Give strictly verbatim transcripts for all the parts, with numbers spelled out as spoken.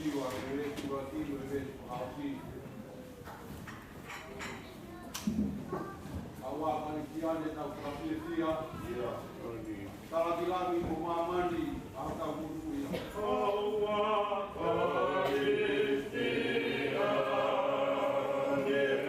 Siua, e veesi ua ki he veesi ua afe. ʻAua, Kalisitiane, tau fakafiefia. ʻIo, ʻoni. Tau lāngilangi mo māmani, ʻa hotau motuʻa. ʻAua, Kalisitiane, tau fakafiefia.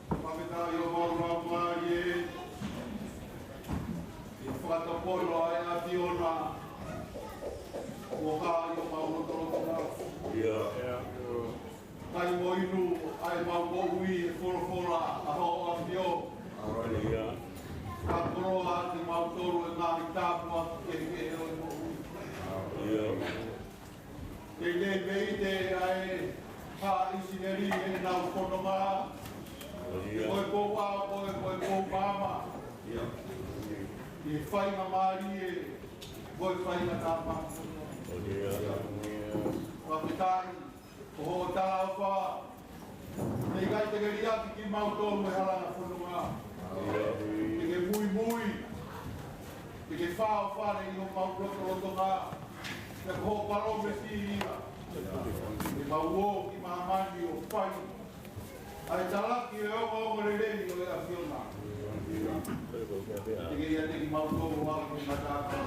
Fakafetaʻi ʻo mau lau mai ē, ʻi he fakatapolo ʻa e ʻAfiona, ʻo ka ʻi homau lotolotonga. ʻIo. Kai mo inu ʻa e mau moʻui he folofola ʻa ho ʻAfio. ʻIo. Ka koloa ʻa kimautolu ʻi he ngaahi tāpuaki kehekehe ʻo e moʻui. ʻIo. Teʻeki ai pē ʻi he ʻai ha ʻIsileli ʻenau fononga. ʻIo. Ko e pou ʻao, ko e, ko e pou maama. ʻIo. ʻI he faingamālie, ko e faingataʻa. ʻIo. Fakafetaʻi, ko hoʻo talaʻofa. Teʻeki ai te ke liʻaki kimautolu ʻe he hala ʻo e fononga. ʻIo. Te ke muimui. Te ke fāʻofale ʻi homau lotolotonga. Pea ko hoʻo palōmesi ia. Te mau ō ki māmani ʻo fai ʻa e talaki ʻo e ongoongolelei ʻo e ʻAfiona. Te ke ʻiate kimautolu ʻo aʻu ki he matapā.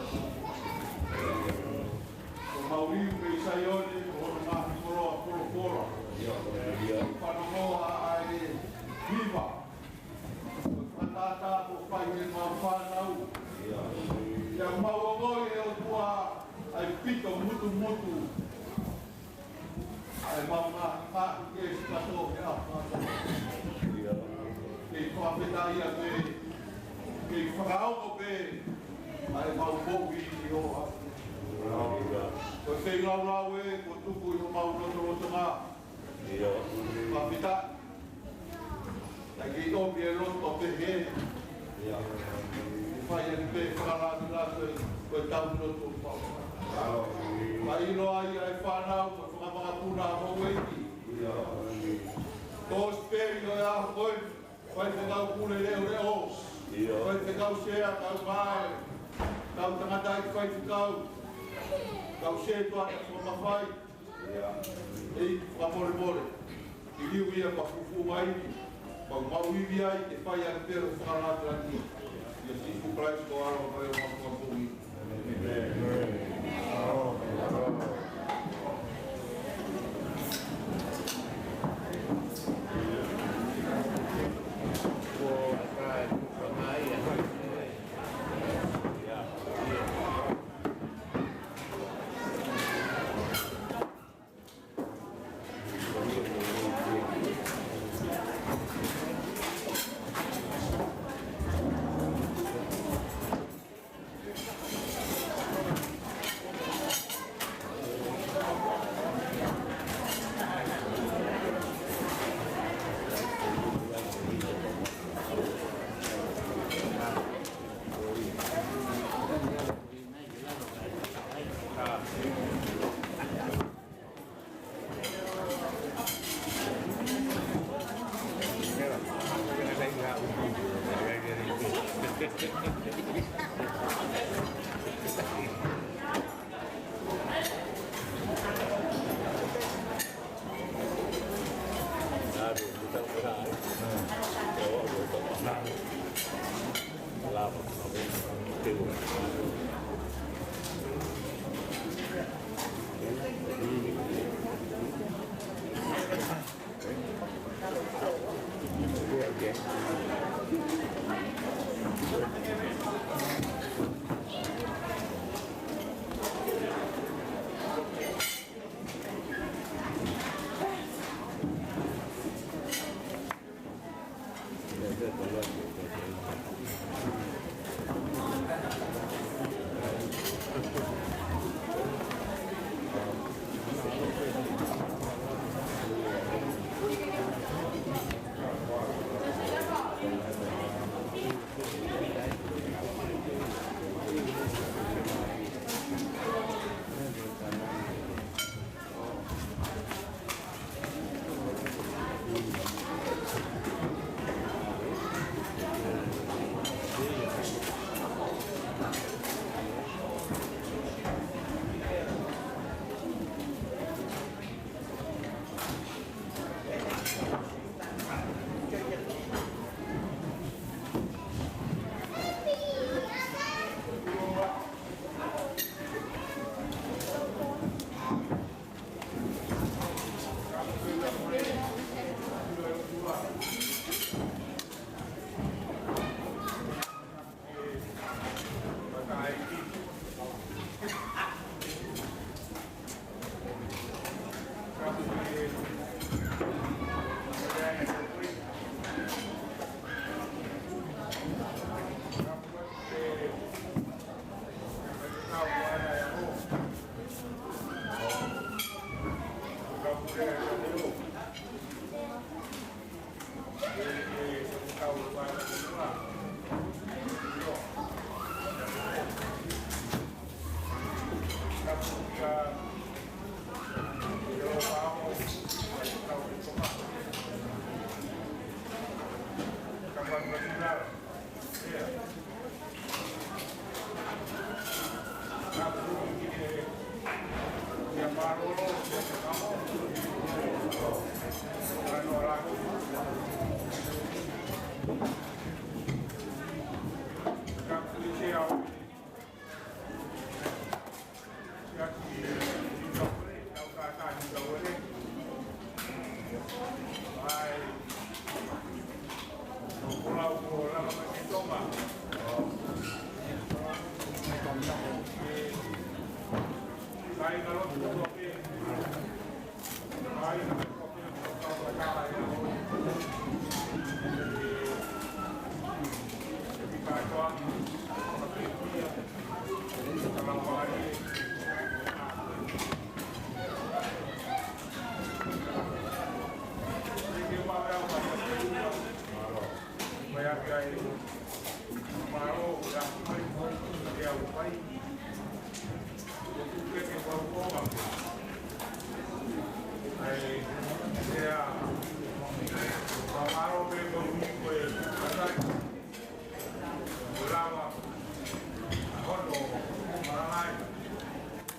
ʻO mau liu mei Saione, ko hono ngaahi koloa folofola. Fanongoa ʻa e hiva. Ko e fakatātā kuo fai ʻe heʻemau fānau. Pea mau ongoʻi ʻe ʻOtua ʻa e pito mutumutu ʻa e mau ngaahi ngaahi ke si kato he ʻaho. Kei fakafetaʻi ʻa e, kei fakaongo pē ʻa e mau moʻui ʻi ho ʻAfio. Ko e feilaulau ē, kuo tuku ʻi homau lotolotonga. ʻIo. Fakafetaʻi. Naʻe kei ʻomi e loto pehē. ʻIo. Fai ʻaki pē fakalāngilangi ko e, ko e tau loto pau. ʻIo. Ka ʻilo ai ʻa e fānau, ko e fakamakapuna ʻa houʻeiki. ʻIo. Kosipeli ʻo e ʻaho ko eni. Faifekau Pule Leʻoleʻo. ʻIo. Faifekau Sea, kau mai. Kau tangataʻeiki faifekau. Kau Sea tuʻa, kau mafai. ʻEiki, fakamolemole. ʻI he liliu ia kuo fufū mai ni, mau mau ivi ai ke fai ʻaki pē hoʻo fakalāngilangi. ʻIa Sīsū Kalaisi ko e ʻAlo ko e Fakamoʻui. ʻĒmeni.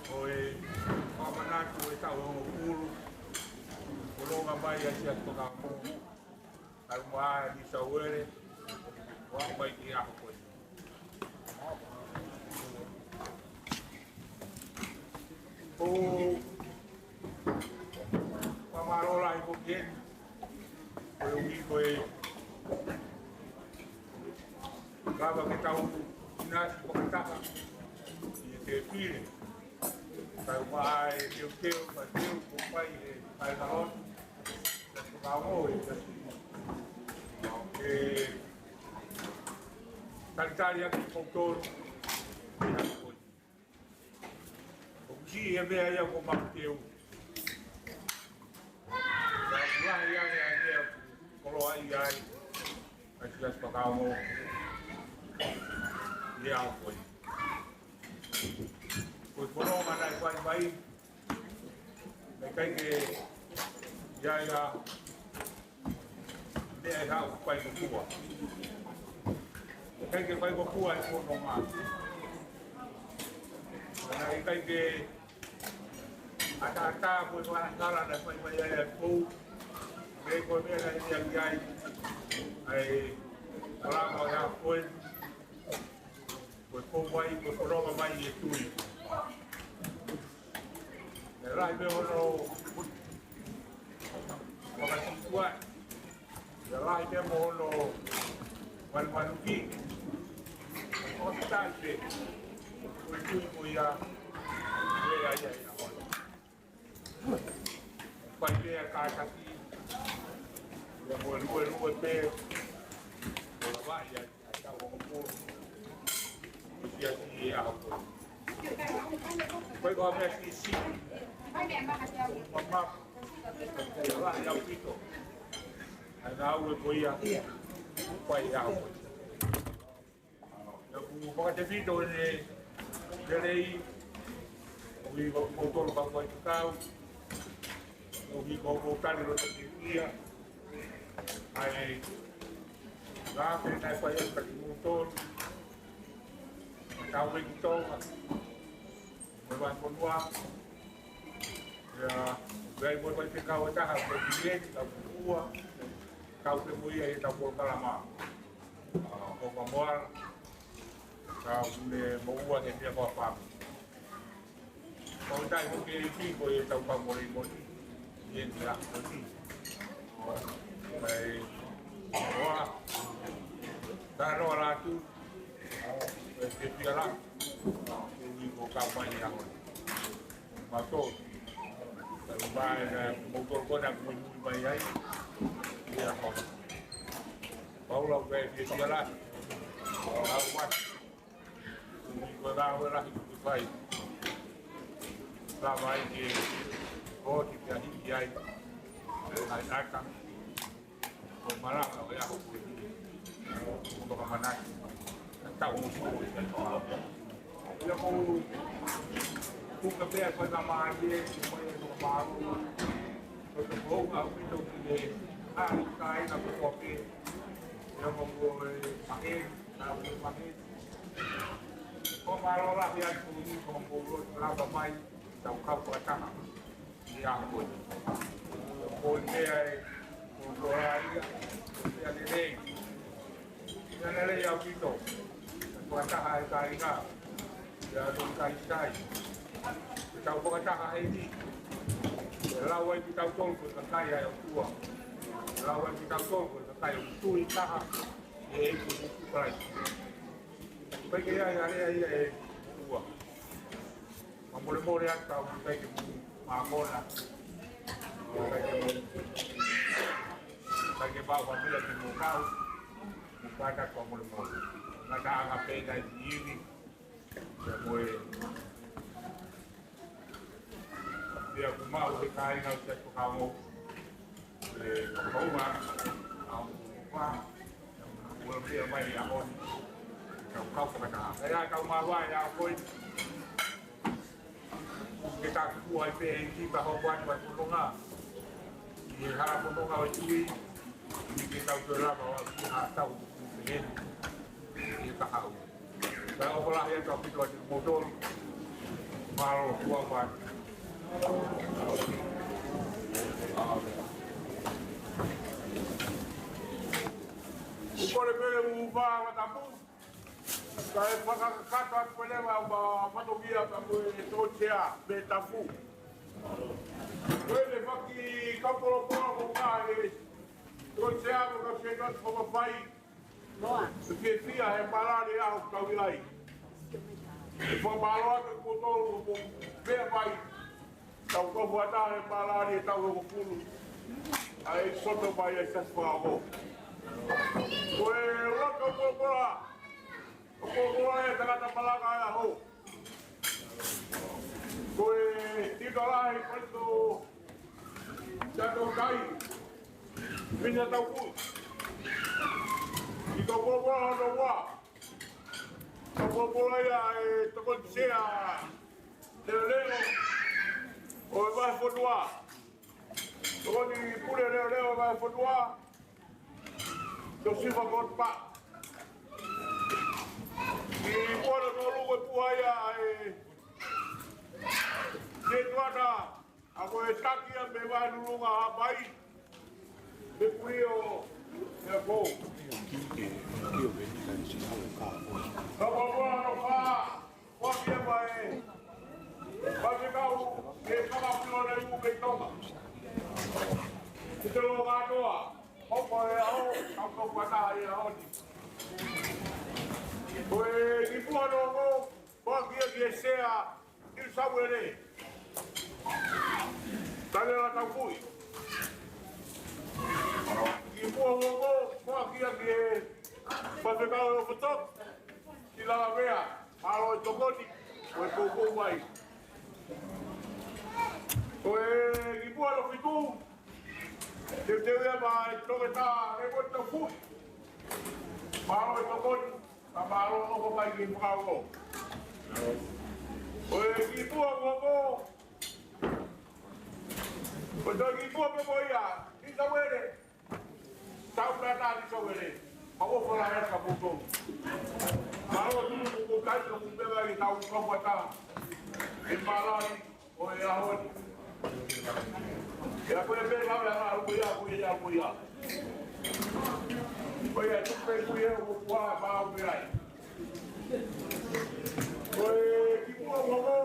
Ko e fakamanatu e taʻu hongofulu, ko e lōnga mai ʻa Siaʻatupakaumo, ʻa e ʻumaʻā ʻa Niu Sauele, ʻo aʻu mai ki he ʻaho ko eni. ʻOku ou fakamālō lahi foki eni, koeʻuhi ko e lava ke tau ʻinasi fakataha ʻi he tēpile. Kae ʻumaʻā e teuteu, kae teu kuo fai ʻe he kāingalotu, kae fakahoko e kasi. ʻOku talitali ʻaki kimoutolu. ʻOku siʻi e meʻa ia ko Makuteu. Ka ʻoku lahi ange ʻa e meʻa ʻoku koloaʻia ai ʻa Siaʻatupakaumo ʻi he ʻaho ko eni. Ko e fononga naʻe fai mai, naʻe ʻikai ke ʻi ai ha meʻa ʻe haʻu ke faingofua. ʻIkai ke faingofua e fononga. Naʻe ʻikai ke ʻataʻatā ko e fakamatala naʻe fai mai ai ʻa e pou. Pea ko e meʻa naʻe ʻi ai ʻa e kalama ʻo e ʻaho ko ē, ko e pou mai, ko e fononga mai ʻi he tui. Naʻe lahi pē hono fakasītuʻaʻi. Naʻe lahi pē mo hono manumanuki. ʻOku tali pē ko e tui ko ia, ko e ʻai ai ʻa hono. Fai pē ʻa e kātaki, ia mo e luelue pē, mo lava ia ʻa e taʻu hongofulu. Ko e siasi ʻi he ʻaho ko ē. Ko e ko e meʻa siʻisiʻi. Mamafa. Ia lahi ʻaupito ʻa e ngāue ko ia ʻoku fai he ʻaho ko ē. Fakatefito ʻene lelei, ʻoku ʻi ai kimoutolu kau faifekau, ʻoku ʻi ai kimoutolu ʻi loto ki ia, ʻa e ngāue naʻe fai ʻaki kiate kimoutolu, ʻa e kau ʻi Tonga, mo e vahefonua, ʻa ia, ʻoku ʻi ai mo e faifekau ʻe taha, ko Pilieni, kau ua, kau pē mo ia ʻi heʻetau polokalama. ʻA, ko Pamoala, ka ʻoku ne moʻua he meʻa ko e fāmili. Ko e taimi ko ē ʻi he ko ʻetau kau molemole, ʻi he meʻa ko eni. Mai, ʻoa, tā noa lātu, ʻe te pia la, ʻe ni ko kau mai ni ako. Mātou, tau mai na moutolu ko ena muimui mai ai, ʻi he ako. Paula ʻoku ke fie fia la. Au mai. Ko e ngāue lahi kuo ke fai. Lava ai ke ʻosi pea hiki ai. ʻAi ʻata. Ko e malanga ʻo e ako ko eni. Ko e fakamanatu. Tau mo tuʻu ʻi ai. ʻIa ko u tuka pea ko e kamālie, ko e ko mālō. Ko e ko u au pito ki he. ʻAi kāinga ko kope. ʻIa ko ko e maheni. Ka ko e maheni. Ko e mālō lahi atu ni ko e ko u lava mai, tau kau fakataha. ʻI he ako ni. Ko e meʻa ē, ko e koa ia, ko e meʻa lelei. Meʻa lelei ʻaupito. Fakataha e kāinga. ʻIa tau kai sai. Tau fakataha heni. ʻE lau ai kitautolu ko e kakai ʻa e ʻOtua. ʻE lau ai kitautolu ko e kakai ʻoku tui taha. ʻE ʻEiki Sīsū Kalaisi. Pea ke ʻai ʻa e lea ia ʻe ua. Fakamolemole atu, ʻoku ʻikai ke mou mākona. ʻOku ʻikai ke mou, ʻikai ke mau fāmili ke mou kau. Mou kātaki fakamolemole. Ngataʻanga pē ʻi he ivi. Pea mo e pea ʻoku mau he kāinga ʻo Siasi Fakaongo. ʻE, fakaʻuhinga, ʻa, ʻo, ʻo, ʻo, ʻo, pea mai ʻi he ʻaho ni. Kau kau fakataha. ʻE, ʻa, kau māvae, ʻa, ko e. Ke taku ai pē ʻi he kipa hoko atu ʻa e fononga. ʻI he hala fononga ʻo e tui. ʻI he tau toe lava ʻo ʻi ha tau pehē. ʻI he kahaʻu. Pea ʻoku lahi atu ʻaupito atu kimoutolu. Mālō, kuo pau. Kole pē ʻe Mufā Matapu. Kae fakakakato atu pē leva ʻa e fatongia ka ko e tokoutua mei Tafu. Ko e faki kapolopolo ko ka e tokoutua mo ka se ka fakaʻamu. Noa. Ke fiefia he palani ʻa e ʻaho kau ʻi ai. ʻE fakamālō atu kimoutolu ʻoku mou meʻa mai. Tau kau fakataha he palani ʻe taha hongofulu. ʻA e soto mai ʻa e Siasi Fakaongo. Ko e loka popola. Popola e tangata malanga ʻa e ʻaho. Ko e tika lahi ko e to Tato kai. Mina tau ku. ʻI he popola hono ua. Ko e popola ia ʻa e tokoni sea leoleo ʻo e vahefonua. Tokoni pule leoleo ʻo e vahefonua. Siosifa Kotopa. ʻI Kuala Nolu ko e puha ia ʻa e Setuata. ʻA ko e taki ia mei Vahenunga Haʻapai. Mei Pulio, ʻe ko. Ka ua ua no fa, ua kia mai. Faifekau, ke kaka pilo na iu mei Tonga. Ke te lo kātoa. Hoko e ʻaho, ʻa ko pata e ʻaho ni. Ko e kipa no ko, ua kia ki he sea, Niu Sauele. Tale la tau kui. Kipa hoʻo, ua kia ki he faifekau ʻo Foto. Ki Lalavea, mālō e tokoni, ko e koukou mai. Ko e kipa no fitu, teuteu ia mai Toketā, ʻe ko e tau kui. Mālō e tokoni. Ka mālō ʻoku ʻomai ki he fakaongo. Ko e kiʻi pua ko ē, ko e kiʻi pua pē ko ia, Nisauele. Tau nana Nisauele. Mau ʻofa lahi atu kia kimoutolu. Mālō tuku ko kai ka mu peva i tau kau ata. E mālō ni. ʻO e ʻaho ni. ʻIa ko e pē lau ia, lau ia, ko ia, ko ia. Ko ia, tuku pē ko ia, ʻo kua, pau pē ai. Ko e kiʻi pua ko ē,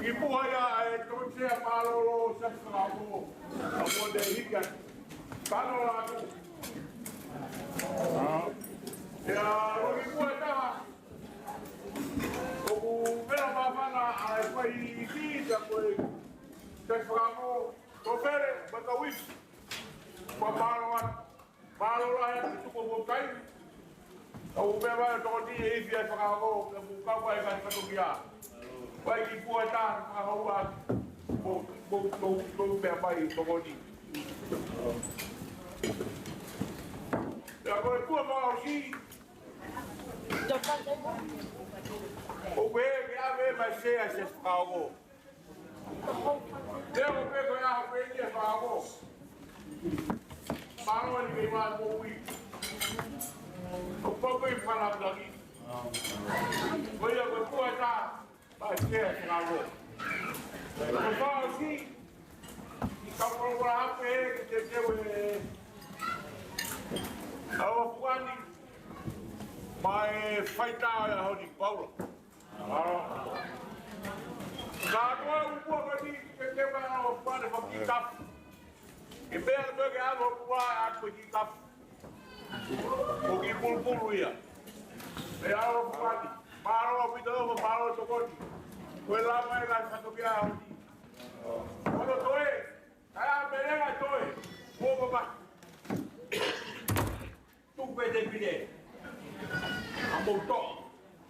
kiʻi pua ia, ʻe tokoni mālōlō, sa fakaongo. A mo te hika. Kano la tu. ʻIa, ko e kiʻi pua ʻe taha. ʻOku meʻa māfana ʻa e fai ki ta ko e, te fakaongo, Tofele, Makauifi. Ko mālō atu, mālō lahi atu ki tuku mo kai. ʻOku meʻa mai tokoni e ifi ʻa e fakaongo, ke mu kau mai ka tokoni ia. Fai kiʻi pua ʻe taha, fakaongo atu. Ko, ko, ko, ko meʻa mai tokoni. ʻIa ko e pua fakaʻosi, ʻoku ʻi ai ke ʻave mai Sea, Sea fakaongo. Leo pē ko ia, ko e ʻi he fakaongo. Mālō ni ke ʻi ai mo ui. ʻOku pau ko e fakalangi. Ko ia ko e pua ʻe taha. Mai Sea fakaongo. Ko e fakaʻosi, ka ko e ʻaho pē ke te teu e ʻaho fuani. Mai faitā ʻa e ʻaho ni Paula. Ka ko e ʻuhinga ko eni ke te teu e ʻaho fuani faki tapu. Ke pea ke ʻalu ʻo pua atu ki tapu. Ko e kiʻi pulupulu ia. Pea ʻalu ʻo pua ni. Mālō ʻaupito, mālō tokoni. Ko e lama e la fato kia ʻaho ni. Ko e toe. Kae ʻa pele ka toe. Ko papa. Tuku pē te pile. A mo to.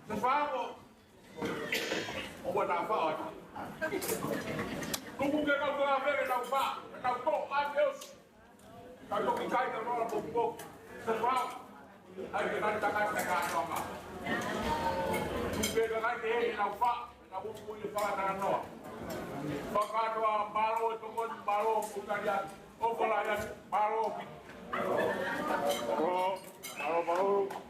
Sa fakaongo. ʻO ua na fa atu. Tuku ke kau kua feke tau fa, tau ko a Deus. Tau toki kai ka noa popo. Sa fa. ʻAi ke kai taka taka noa. Tuku ke kai ke he tau fa, tau upu i le fa taka noa. Fakatoa mālō e tokoni, mālō ʻoku tali atu. ʻOfa lahi atu, mālō ʻaupito. Mālō, mālō, mālō.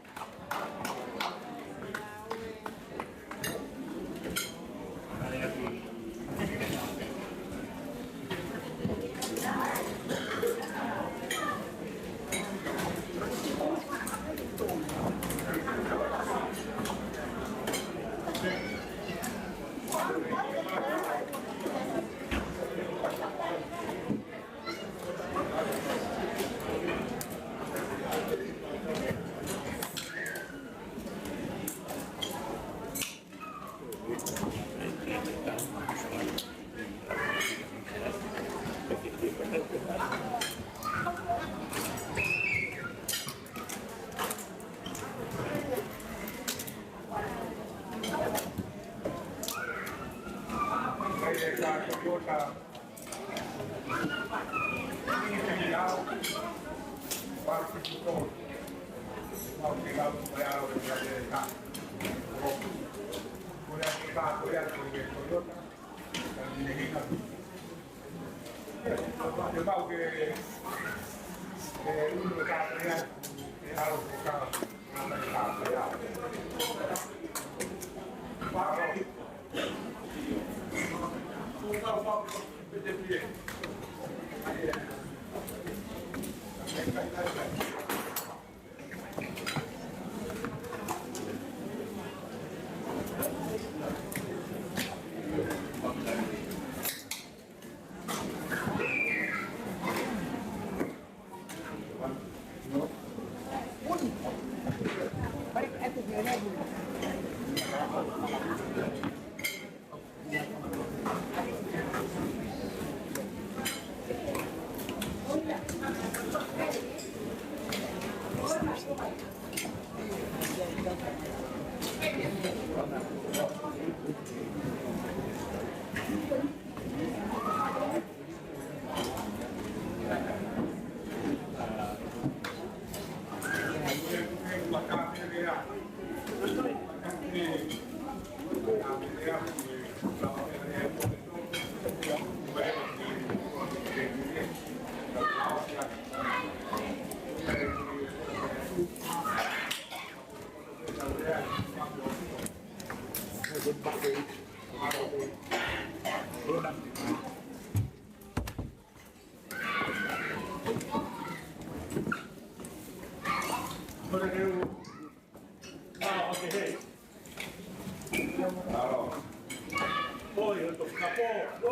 Oi, ʻo toki kapō, ʻo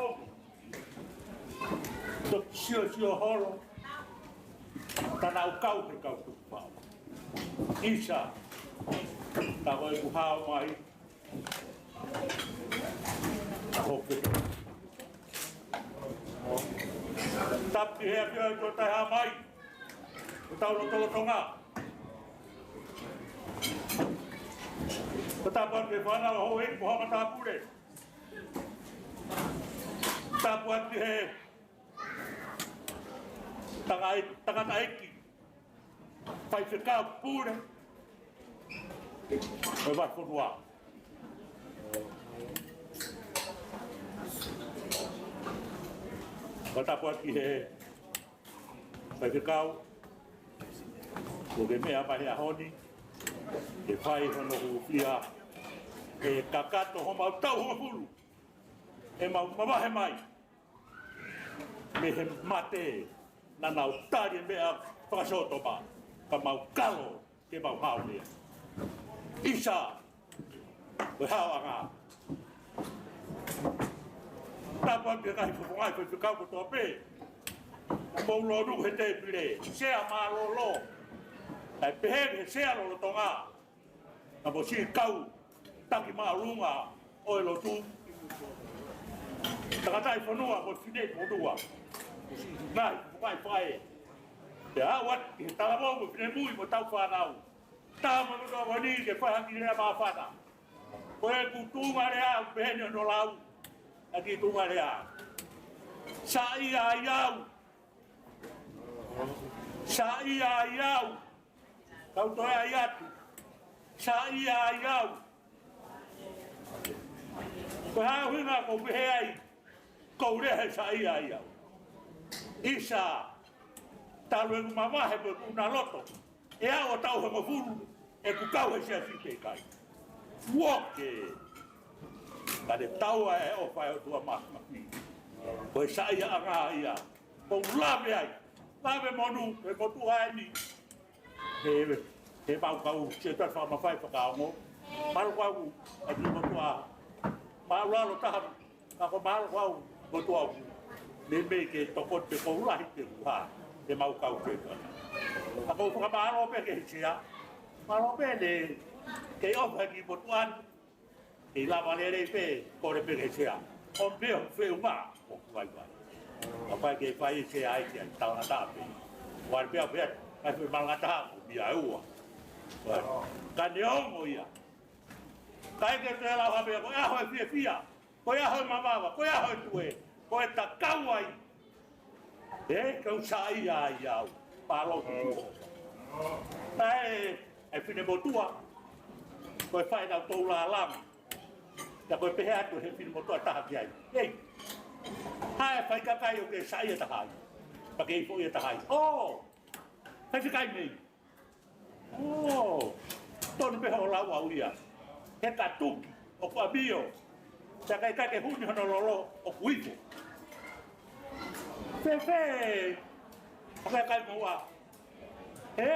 toki siosio holo, tā naʻa ku kau he kau tukupā. ʻIsa, tā ko ʻeku hao mai, tā hope. Tapu ki he ʻEiki ʻo e tō tai hā mai, ʻo tau lotolotonga. Ko tapu atu ki he fānau houʻeiki mo haʻa matāpule. Tapu atu ki he tangai-, tangataʻeiki, faifekau, pule ʻo e vahefonua. Ko tapu atu ki he faifekau, kuo ke meʻa mai he ʻaho ni, ke fai hono hūfia, ʻe kakato homau taʻu hongofulu ʻemau mavahe mai mei he mate, naʻa nau tali e meʻa fakasōtoma, ka mau kalo ke mau hao lea. ʻIsa, ko e haoʻanga. Tapu atu ki he ngaahi fofonga ʻo e faifekau kotoa pē, mou lonu he tēpile, sea mālōlō, kae pehē ki he sea lolotonga, naʻa mo siʻi kau taki māʻolunga ʻo e lotu, tangataʻi fonua mo e fineʻeiki fonua, ngaahi fofonga faʻē, pea aʻu atu ki he talavou mo e finemui mo ʻetau fānau. Tau mo e motuʻa ko eni ke fai ha kiʻi lea māfana. Ko ʻeku tuʻunga lea ʻoku pehē ni hono lau, ʻa e kiʻi tuʻunga lea: Saiʻia ai au. Saiʻia ai au. Kau toe ʻai atu. Saiʻia ai au. Ko e hā e ʻuhinga ʻoku ou pehē ai, ʻoku ou lea he saiʻia ai au? ʻIsa, talu ʻeku mavahe mo ʻeku ʻuna loto, ʻe aʻu ʻo taʻu hongofulu ʻeku kau he siasi pe ʻikai. Uoke. Ka te taua e ʻofa ʻa e ʻOtua Māfimafi. Ko e saiʻiaʻanga ia ʻoku ou lave ai. Lave monū, he motuʻa eni. He, he mau kau setuata fakamafai fakaongo. Mālō ʻaupito, ʻa e motuʻa māʻulalo taha. Ka ko e mālō ʻaupito, motuʻa ʻaupito. Meimei ke tokoni pē, ʻoku lahi pē ʻeku hā, he mau kau setuata. Ka ʻoku ou fakamālō pē ki he sea. Mālō pē ne kei ʻofa ki he motuʻa ni. Kei lava lelei pē, kole pē ki he sea. ʻO pē ʻo feʻunga, ʻoku vaivai. Ka ʻoku ʻikai ke fai e sea ai ki ai, talangataʻa pē. Vale pē ʻa pē, ʻai pē malangataʻa, ʻo mia e ua. Ka neongo ia, ʻikai ke te lau ha meʻa, ko e ʻaho ʻo e fiefia, ko e ʻaho ʻo e mavava, ko e ʻaho ʻo e tuē, ko e takau ai. ʻE, kau saiʻia ai au. Mālō ki tuʻa. ʻAi, ʻe finemotuʻa, ko e fai nau tou lālanga. Ka ko e pehē atu he finemotuʻa taha ki ai: Hei, hā e faikakai ʻoku ke saiʻia taha ai? Pea ke ifo ia taha ai. ʻŌ, faifekau mei. ʻŌ, tonu pē hoʻo lau au ia. He ka tuki, ʻoku ʻamio. Pea ka ʻikai ke huni hono lolo, ʻoku ifo. Fēfē, faifekau moua? Hē?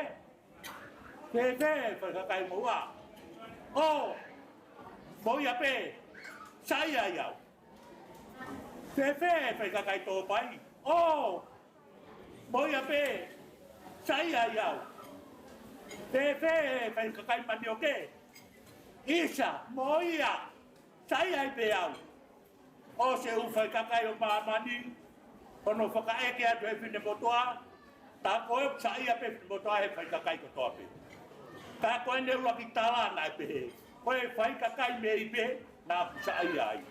Fēfē, faifekau moua? ʻŌ, mo ia pē, saiʻia ai au. Fēfē, faifekau tōpai? ʻŌ, mo ia pē, saiʻia ai au. Fēfē, faifekau manioke? ʻIsa, mo ia, saiʻia ai pē au. ʻOsi e ʻū faikakai ʻo māmani, hono fakaʻeke atu he finemotuʻa, tā ko ē ʻoku saiʻia pē finemotuʻa he faikakai kotoa pē. Ka ko ʻene ʻuluaki tala naʻe pehē, ko e faikakai mei pē naʻa ku saiʻia ai.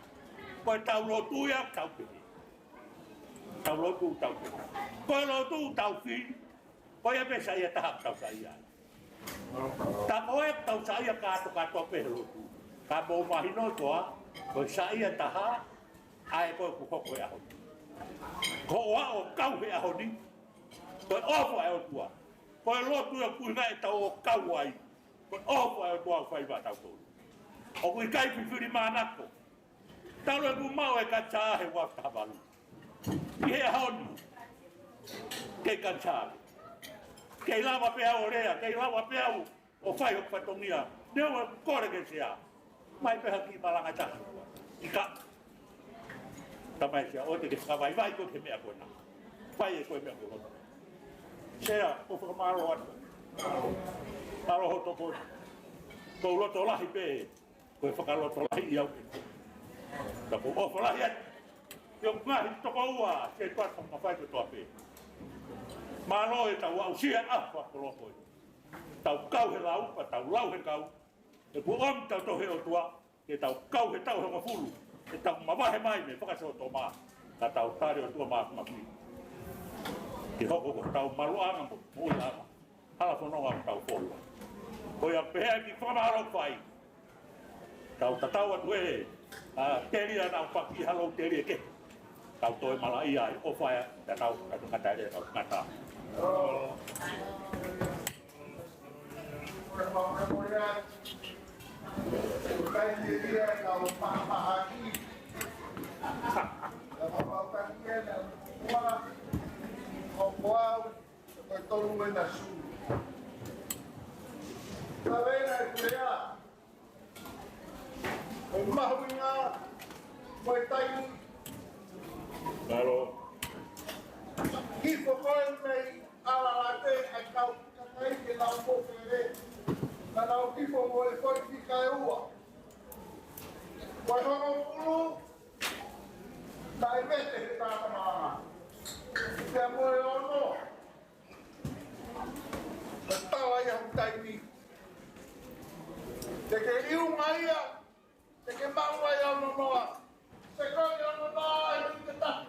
Ko ʻetau lotu ia ʻoku tau pehē. Tau lotu tau pehē. Ko e lotu tau fili, ko ia pē saiʻia taha ʻoku tau saiʻia ai. Tā ko ē ʻoku tau saiʻia kātoa kātoa pē he lotu. Ka mou mahino koā, ko e saiʻia taha ʻa e ko ē kuo hoko he ʻaho ni. Ko hoʻo kau he ʻaho ni, ko e ʻofa ʻa e ʻOtua. Ko e lotu ʻoku ʻikai ke tau ō kau ai, ko e ʻofa ʻa e ʻOtua ʻoku fai maʻatautolu. ʻOku ʻikai fifili mānako. Talu ʻeku maʻu e kanisā he ua afe taha valu. ʻI he ʻaho ni, kei kanisā. Kei lava pē au ʻo lea, kei lava pē au ʻo fai hoku fatongia. Neongo ʻeku kole ki he sea. Mai pē ha kiʻi malanga ʻe taha. ʻIkai. Tamai sea, ʻoua te ke fakavaivai koe ki he meʻa ko ena. Fai ʻe koe e meʻa ko ē. Sea, ʻoku ou fakamālō atu. Mālō hoʻo tokoni. Ko e loto lahi pē. Ko e fakalotolahi ia au. Ka ʻoku ou ʻofa lahi atu ki hoku ngaahi tokoua, ke tuʻu atu mafai kotoa pē. Mālō ʻetau aʻusia ʻa e fakakoloa ko ē. Tau kau he lau, pea tau lau he kau. He kuo ʻomi kitautolu ʻe he ʻOtua ke tau kau he taʻu hongofulu, ke tau mavahe mai mei he fakasōtoma, ka tau tali ʻOtua māfimafi. Ke hoko ko hotau maluʻanga mo moʻuiʻanga. Hala fononga ʻo tau foua. Ko ia pē ʻa e kiʻi fakamālō fai. Tau tatau atu ē, ʻa Telia naʻa ku paki halo Telia ke. Tau toe malaʻia ai, ʻofa ia, tatau, tau ngata ia, tau ngata. Ko e tolu ena su. Ka vena e kulea. Ko e mahuʻinga, ko e taimi. Mālō. Hifo ko ē mei ʻAlalate ʻa e kau kakai ke nau mō pele. Ka nau hifo mo e foʻi fika ʻe ua. Ko e hongofulu, naʻe vete he tangata malanga. Pea mo e ono, ko e tala ia hoku taimi. Te ke liunga ia, te ke maʻu ai ʻa e ono noa. Te ke ʻi he ono noa, ʻi he taha.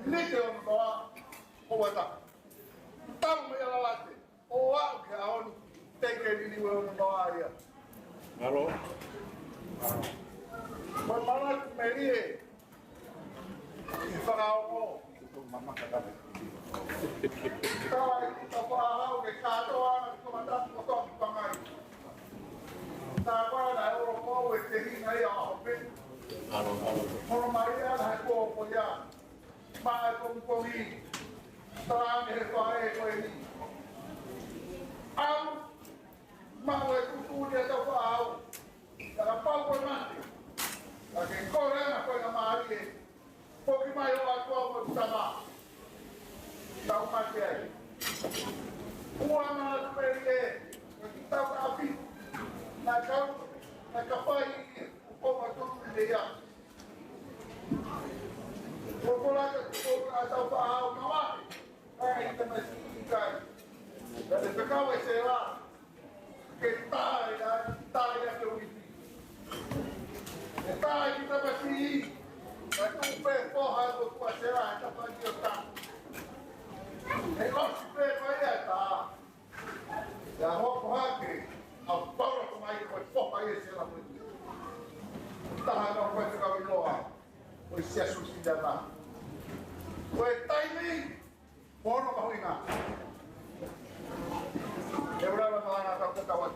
Miniti ʻe ono noa, ʻo ʻata. Tau mei ʻAlalate. ʻO aʻu ki he ʻaho ni, te ke liliu e ono noa ia. Mālō. Ko e malanga melie, ʻi he fakaongo. Tala ʻe he taufaʻāhau ke kātoa ʻa e toʻomatapu kotoa ki Pangai. Tā koā naʻe ʻoloko e tehina ia ʻo pē. Mālō, mālō. Hono mai ia naʻe kuo ko ia. Maʻa e pongipongi, tala ange he faʻē ko eni. Au, maʻu e tuʻutuʻuni ʻa e taufaʻāhau. Ka kapau ko e mate, ka ke kole ʻa e faingamālie, foki mai ʻo ʻatu au mo e tama. Tau mate ai. Ua mana tu peli e, ka ki tau ka api. Na kau, na kapai, ʻo pau ma tutu i le ia. Ko e kolaka ko e kolaka taufaʻāhau mamahi. ʻAi, tamasiʻi ʻikai. Ka te fekau e sela. Ke tā ia, tā ia ke uipi. Ke tā ia ki tamasiʻi. Ka tuʻu pē foha ko tua sela, he tapa ki o tā. He ʻosi pē ko ia tā. Ia hoko hake, ʻa Paula ko mai ko e foha ia sela ko e. Taha ka ko e fekau ʻiloa, ko e Siasi Sitana. Ko e taimi, mono mahuʻinga. E ura la malanga ka ko tawat.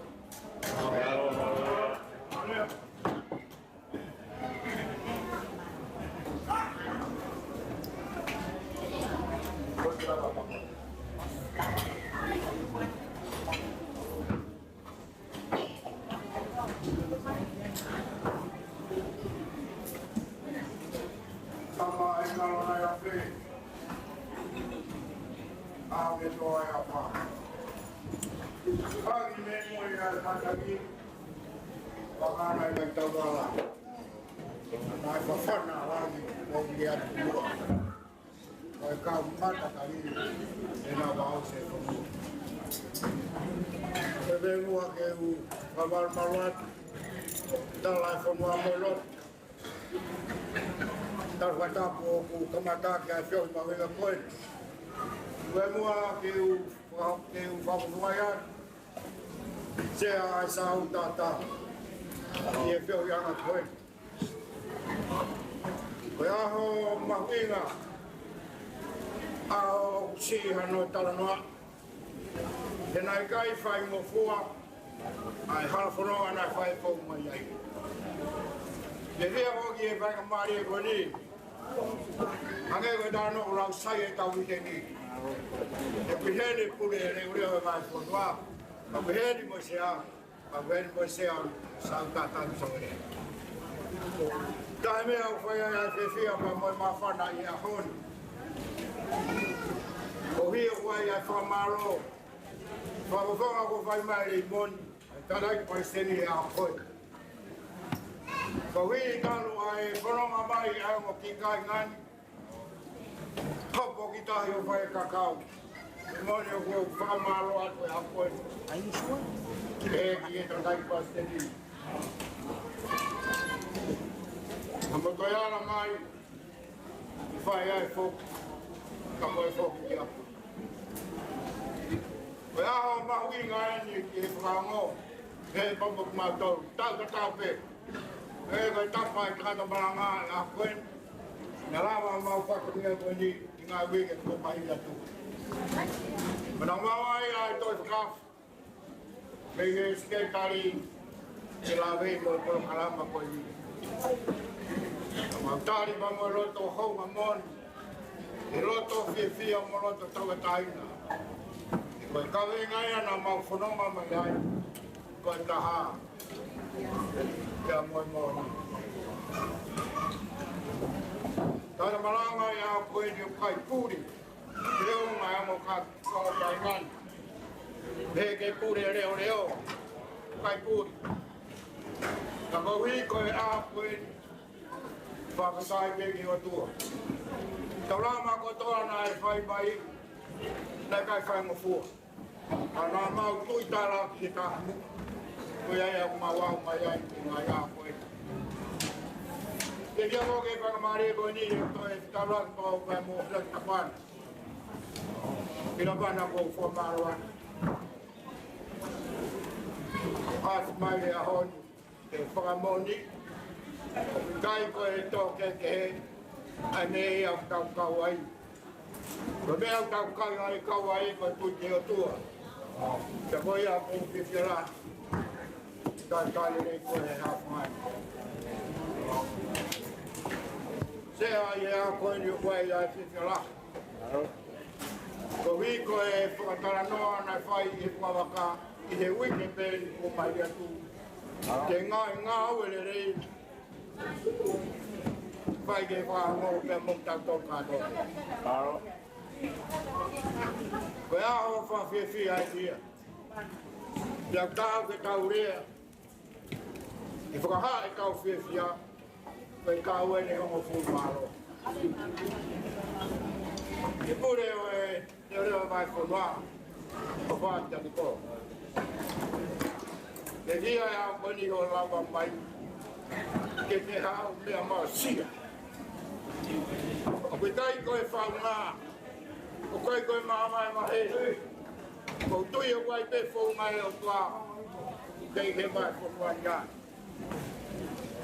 Tama ai kalo nai ape. ʻA me toa e apa. Pagi me mo e ai pataki. Wakana i kai tau ala. Nai fafana langi mo i atua. Ko e kau mata kali e na vau se komu. E venua ke u kamaru malu atu. Tala e fonua mo e lotu. Tala fatapu ʻoku kamata ke a fio i mawenga koe. Ko e mua ke u, ke u fakafonua ia. Sea ai sa u tata. ʻi he feohiʻanga ko ē. Ko e ʻaho mahuʻinga, ʻaho ʻoku siʻi hano talanoa. He naʻe ʻikai faingofua ʻa e hala fononga naʻe fai foki mai ai. Ke fia ko ki he faingamālie ko eni. Hangē ko e talanoa ʻoku lau sai ʻe tau ʻi heni. ʻOku ʻi heni pule leʻoleʻo ʻo e vahefonua. ʻOku ʻi heni mo e sea. ʻOku ʻi heni mo e sea ʻo Sautatapu Savelea. Taha e meʻa ʻoku fai ai ʻa e fiefia pea mo e māfana ʻi he ʻaho ni. ʻOku ʻi ai ʻa e fakamālō. Fakafofonga kuo fai mai ʻe Leimoni, ʻa e tangataʻeiki palesiteni ʻi he ʻaho ko ē. Koeʻuhi talu ʻa e fononga mai ʻa e ongo kiʻi kāinga ni. Hopo ki tahi ʻo fai e kakau. Moʻoni ʻoku ou fakamālō atu he ʻaho ko ē. Ai, sure. Ki he, ki he tangataʻeiki palesiteni. Ka mo toe ala mai. Fai ai foki, ka ko e foki ia. Ko e ʻaho mahuʻinga eni ki he fakaongo, he papa mautolu, tau ka tau pē. He ko e tapa ʻa e tangata malanga ʻi he ʻaho ko eni, naʻa lava mau fakaʻuhinga ko eni, ʻi he ngaahi uike kuo maliu atu. Manatu maʻu ai ʻa e toe fakaafe. Mei he Sekelitali ke lave mo e polokalama ko eni. Mau tali pea mo e loto houngaʻia moʻoni, e loto fiefia mo e loto tauʻatāina. Ko e kaveinga ia naʻa mau fononga mai ai, ko e taha. Pea mo e moʻoni. Tangata malanga ʻi he ʻaho ko eni ʻoku ʻikai puli. Leʻo mai amo ka ko kai ngani. He ke pule leʻoleʻo. ʻIkai puli. Ka koeʻuhi ko e ʻaho ko eni. Fakafetaʻi pē ki he ʻOtua. Tau lama kotoa naʻe fai mai. Naʻe ʻikai faingofua. Ka naʻa mau tui tala ki he taha. Ko ia ia ʻoku mau aʻu mai ai ki he ngaahi ʻaho ko eni. Ke fia ko ke fakamālō ko eni, ʻe toe fitala ki pau pē mo fila ki Tapana. Ki Tapana ko Fuamāloa. ʻAsi mai he ʻaho ni, ke fakamoʻoni. ʻIkai ko e tō kehekehe, ʻa e meʻa ia ʻoku tau kau ai. Ko e meʻa ʻoku tau kau ai, kau ai, ko e tui ki he ʻOtua. Pea ko ia ʻoku ou fiefia lahi. Talitali lelei ko e haʻu mai. Sea ʻi he ʻaho ko eni ʻoku ʻi ai ʻa e fiefia lahi. Koeʻuhi ko e fakatalanoa naʻe fai ʻi he fuavaka ʻi he uike pē kuo maliu atu. Ke ngā-, ngāue lelei. Fai ke fakaongo pea mo tautolu kātoa. Ko e ʻaho fakafiefia ʻa ia. Pea tau ke tau lea. Ke fakahā ʻetau fiefia, ko e kau eni hongofulu mālō. Ke pule ʻo e, ʻo e leʻo vahefonua, ʻo fātaki ko. Ke kia e ʻaho ko eni ʻo lava mai, ke te hau meʻa mau sia. ʻOku ʻikai ko e faunga, ʻoku ʻikai ko e maama e mahe. ʻOku ou tui ʻoku ʻi ai pē founga ʻe ʻOtua, kei he vahefonua ia.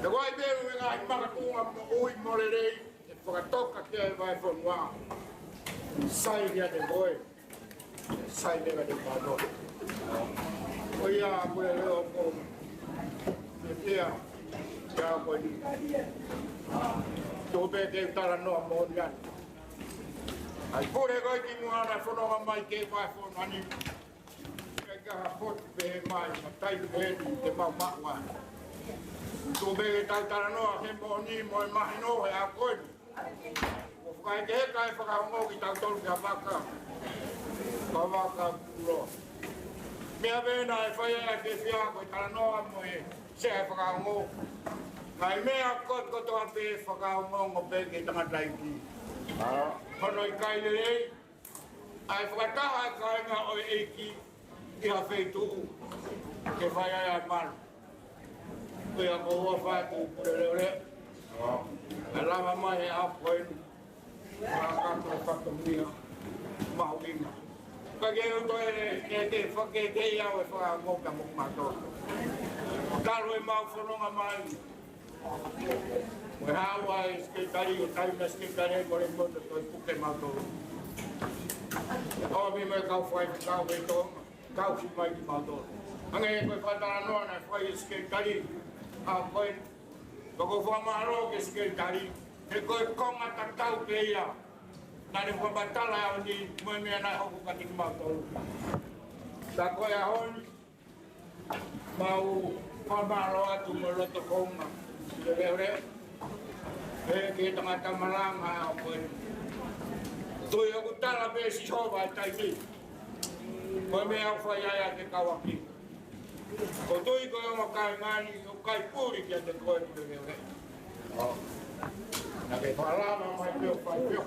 ʻOku ʻi ai pē ʻa e ngaahi makatuʻunga moʻui mo lelei, ʻe fakatoka ki ai e vahefonua. Sai ia te koe. Sai ia te pano. Ko ia ko e leʻo ko. Ia, ia ko ni. Tō pē ke talanoa mo ia. ʻAi pule ko e ki muʻa naʻe fononga mai ki he vahefonua ni. Ke ka ha potu pē mai, matai pē ni te mau maʻu ai. Tō pē ke tau talanoa he moʻoni mo e mahino he ʻaho ko eni. ʻO fakaʻeke he kae fakaongo kitautolu ki ha vaka. Ka vaka kulo. Meʻa pē naʻe fai ai ʻa e fiefia ko e talanoa mo e sea e fakaongo. Ngaahi meʻa ko, kotoa pē fakaongo pē ki he tangataʻeiki. Hono ʻikai lelei. ʻA e fakataha e kāinga ʻo e ʻEiki ʻi ha feituʻu ke fai ai ʻa e malu. Ko ia ko ua fai ko pule leʻoleʻo. ʻE lava mai he ʻaho ko eni. Fakakato e fatongia mahuʻinga. Ka ke u toe ke, ke fake ke ia ʻo e fakaongo ka mo mātou. Talu ʻemau fononga mai. Mo e haʻu ʻa e sekelitali ʻo taimi ʻa e sekelitali ko e moto ko e puke mautolu. ʻO mi mo e kau faifekau ʻi Tonga. Kau si mai ki mautolu. Hangē ko e fakatalanoa naʻe fai ʻe he sekelitali. ʻA ko e, ko e fakamālō ki he sekelitali. He ko e konga tatau pē ia. Naʻa ne fakamatala ʻaho ni mo e meʻa naʻe hoko kiate kimautolu. Ka ko e ʻaho ni, mau fakamālō atu mo e loto konga. Leʻoleʻo. Pehē ki he tangata malanga ʻa ko e. Tui ʻoku tala pē ʻe Sihova ʻa e taimi. Ko e meʻa ʻoku fai ai ʻa e kau ʻapi. Ko e tui ko e ongo kāinga ni, ʻoku ʻikai puli kiate koe pule leʻoleʻo. ʻO. Naʻa ke fakalava mai pē ʻo fai pē ʻo.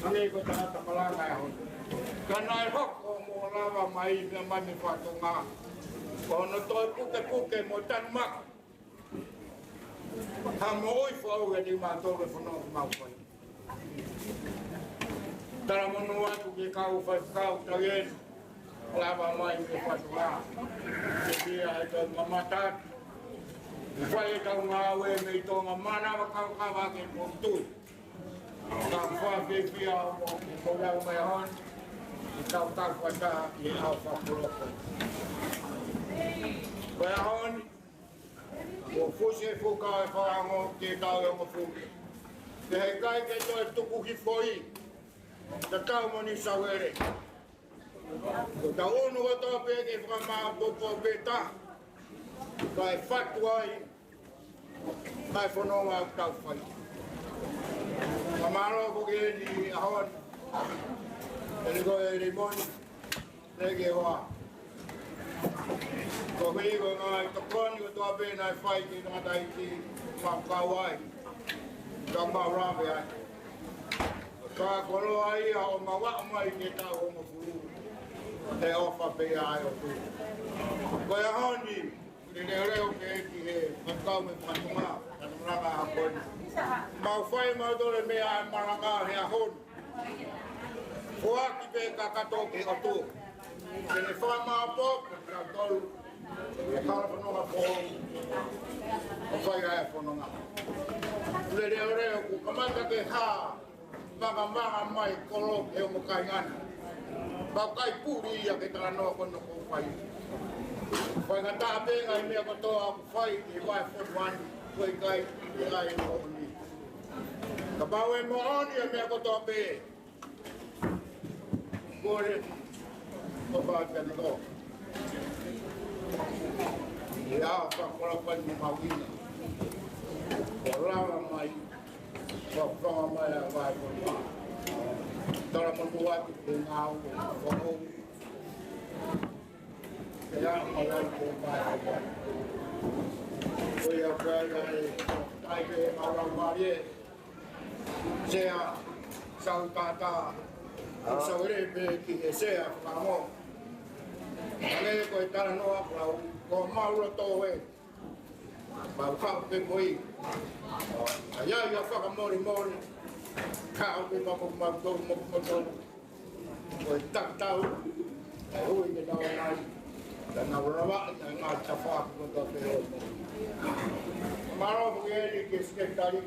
Hangē ko e tangata malanga ʻaho ni. Ka naʻe hoko mo lava mai meʻa mai mei fakatonga. Ko hono toe pukepuke mo tanumaki. Ha moʻui foʻou ʻiate kimautolu e fononga ʻoku mau fai. Talamonū atu ki he kau faifekau tau ē. Lava mai mei fakatonga. Ke pia e tau mamata. Fai e tau ngāue mei Tonga, mānava kau kava ke motu. Ka fakafiefia ʻo, ʻo lau mai ʻaho ni. ʻI he kau kau fata ʻi he ʻaho fakakoloa. Ko e ʻaho ni. Ko e fusi e fuka e falango ke tau e ongo fuka. Ke he kai ke toe tuku hifo ʻi. Tatau mo New South Wales. Ko e tau unu kotoa pē ke fakamāpopo pē ta. Ka e fatu ai. Ka e fononga ʻoku tau fai. Fakamālō foki eni ʻaho ni. Eli ko e limoni. Thank you, hoa. Ko e ʻuhinga ngaahi tokoni kotoa pē naʻe fai ki he tangataʻeiki mau kau ai. Ka mau lave ai. Ka koloa ia ʻo mau aʻu mai ki he taʻu hongofulu. He ʻofa pē ia ʻa e ʻOtua. Ko e ʻaho ni, leʻoleʻo pē ki he faifekau mei fakatonga, ka te malanga ʻa ko eni. Mau fai mautolu e meʻa ʻa e malanga he ʻaho ni. Foaki pē kakato ki he ʻOtua. Ke ne fakamāpopo kiate kitautolu. Ke kala fononga foʻou. ʻO fai ai e fononga. Leʻoleʻo kuo kamata ke hā. Makamaka mai kolo he ongo kāinga ni. Mau ʻikai puli ia ke talanoa ko ena ʻoku fai. Faingataʻa pē ngaahi meʻa kotoa ʻoku fai ʻi he vahe fonu ni. Ko e ʻikai, ʻikai ʻo ni. Kapau ʻe moʻoni e meʻa kotoa pē. Kole, ko e fakataniko. Ia, fakakolapani mo mau ina. Ko lava mai, ko fanga mai a vai ko ma. Talamonū atu ki he ngāue foʻou. Ia, ko e vai ko ma. Ko ia ko e, ai ke mau lau mālie. Sea, sau tātā, sau ere pē ki he sea, fakaongo. Hangē ko e talanoa, ko lau, ko mau loto ē. Mau kau pē mo ia. ʻA ia, ia fakamolemole. Kau pē mau ko mau tau, mau ko mau tau. Ko e takitau. ʻE ui ke nau ngai. Ka nau lava, ka nau tafa, ko tau pē ʻo. Mālō, ko e eni ke sekelitali.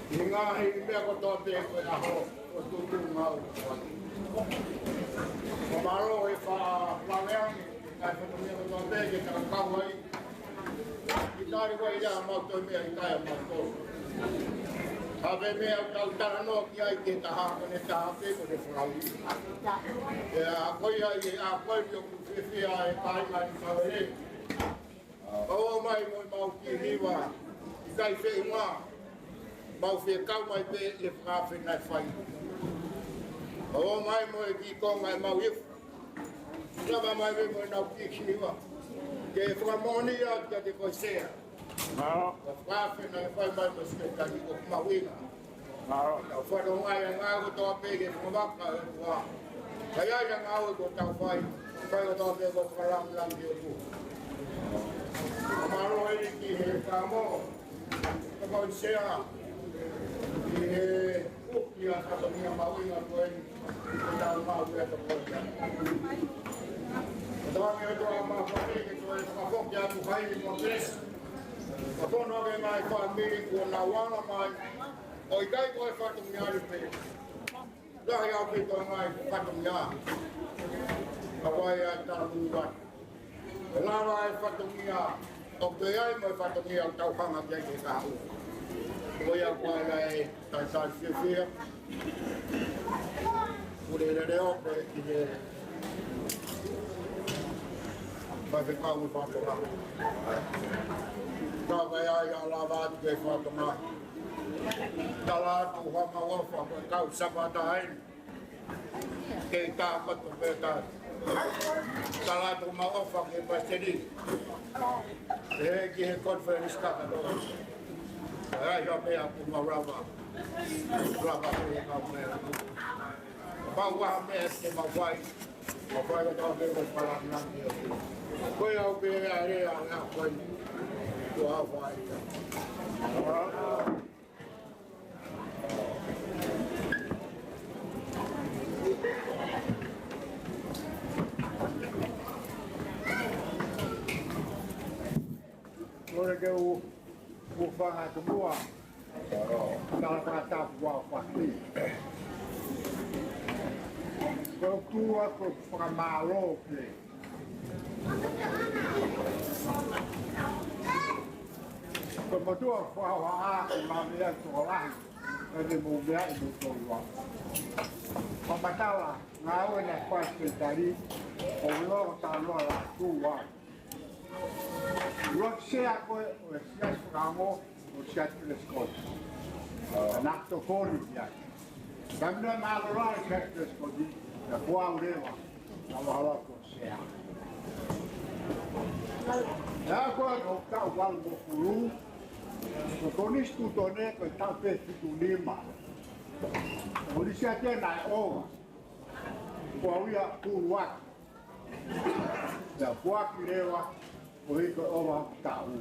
ʻI he ngaahi meʻa kotoa pē ko e ʻaho, ko e tuʻutuʻuni mau. Ko mālō e fa-, fakalea, ngaahi fatongia kotoa pē ke tau kau ai. ʻIkai ko ia mau toe meʻa ʻikai mau toe. Ka pē meʻa tau talanoa ki ai ke taha, ko ne taha pē ko ne fakaui. ʻIa, ko ia ʻi he ʻaho ko eni ʻoku fiefia e kāinga ʻi Saute. ʻO mai mo e mau kiʻi hiva, ʻikai feʻunga, mau fekau mai pē ʻi he fakaafe naʻe fai. ʻO mai mo e kiʻi konga e mau ifu. Lava mai pē mo e nau kiʻi hiva. Ke fakamoʻoni atu kiate koe sea. Ko e fakaafe naʻe fai mai mo e sekelitali ʻoku mau ina. Mālō. Tau fatongia ngāue kotoa pē ke fakavaka e ua. Ka ʻi ai e ngāue ko tau fai, fai kotoa pē ko e fakalāngilangi ʻo e ua. Mālō eni ki he kamo, ka mau sea, ki he uki ʻa e fatongia mahuʻinga ko eni, ko tau mau pē to ko ia. Ko Ange atu ʻa e māfana ke toe fakafoki atu hai mo te. Ka pono ke ngaahi fāmili kuo nau ala mai. ʻOku ʻikai ko e fatongia ni pē. Lahi ʻaupito ngaahi fatongia. Ka ʻoku ʻi ai ʻa e taumuʻa. Lava e fatongia. ʻOku ʻi ai mo e fatongia ʻoku tau hanga ki ai ke kahaʻu. Ko ia ko e ʻai ʻa e talitali fiefia. Pule lelei ʻo pehē ki he faifekau ʻi Fatoʻanga. Ka ʻoku ʻi ai ʻa e lava atu ki Fatoʻanga. Tala atu ha mau ʻofa ko e kau Sāpate eni. Kei tā koto pē tā. Tala atu mau ʻofa ki he Pasiteni. ʻE ki he Konifelenisi Kakato. ʻAi, ʻa pē ʻa pē mau lava. Lava pē kau meʻa. Mau ʻofa meʻa ke mau fai. Mau fai ʻo tau pē ko palani. Ko ia ʻoku pehē ʻa e lea ʻa e ʻaho ni. Ko e ʻaho fai. Lore ke u, u fanga atu mua. Tala fakatapu ua faki. Ko tua ko fakamālō pē. Ko e motuʻa fakahohaʻa ko Lavea Tokolahi, ʻa e mou meaʻi mo tolua. Fakamatala, ngāue naʻe fai ʻe Tali, ʻo loko tānoa la tua. Lua sea ko e, ʻo e siasi fakaongo, ʻo siasi Pelesikoti. Naʻe tokoni ia. Taimi naʻe mālōlō ai siasi Pelesikoti, naʻe kuo au leva, naʻe ʻalu ko sea. Naʻe ko e ko e taʻu valungofulu, ko e konisitūtone ko e taʻu pē fitu nima. Ko e lisi atu naʻe ʻova, ko au ia pulu atu. Naʻe puaki leva, ko e ko e ʻova taʻu.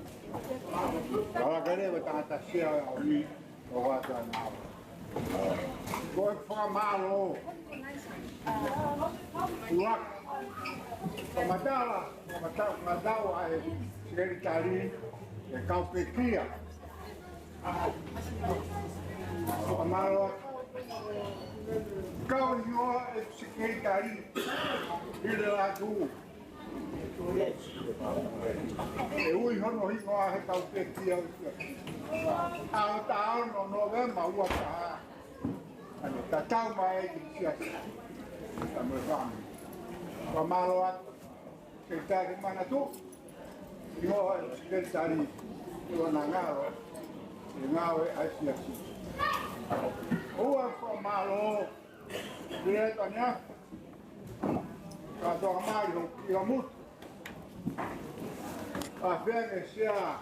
Lala ka leva tangata sea au ni, ʻo vata nau. Ko e fakamālō. Ua. Fakamatala, fakamatala, matau ʻa e sekelitali, ʻe kau pekia. Fakamālō. Kau hingoa ʻe sekelitali, ʻi le latu. ʻE ui hono hingoa he kau pekia. ʻAho taha ono Nōvema ua taha. ʻAno tatau mai ki siasi. Ka mo e fāmili. Fakamālō atu. Ke taki manatu. Hingoa ʻe sekelitali. Ua na ngalo. ʻE ngalo ʻe ai siasi. Ua fakamālō. Pea tania. Ka toa mai ho ki ho mutu. A fea ke sea.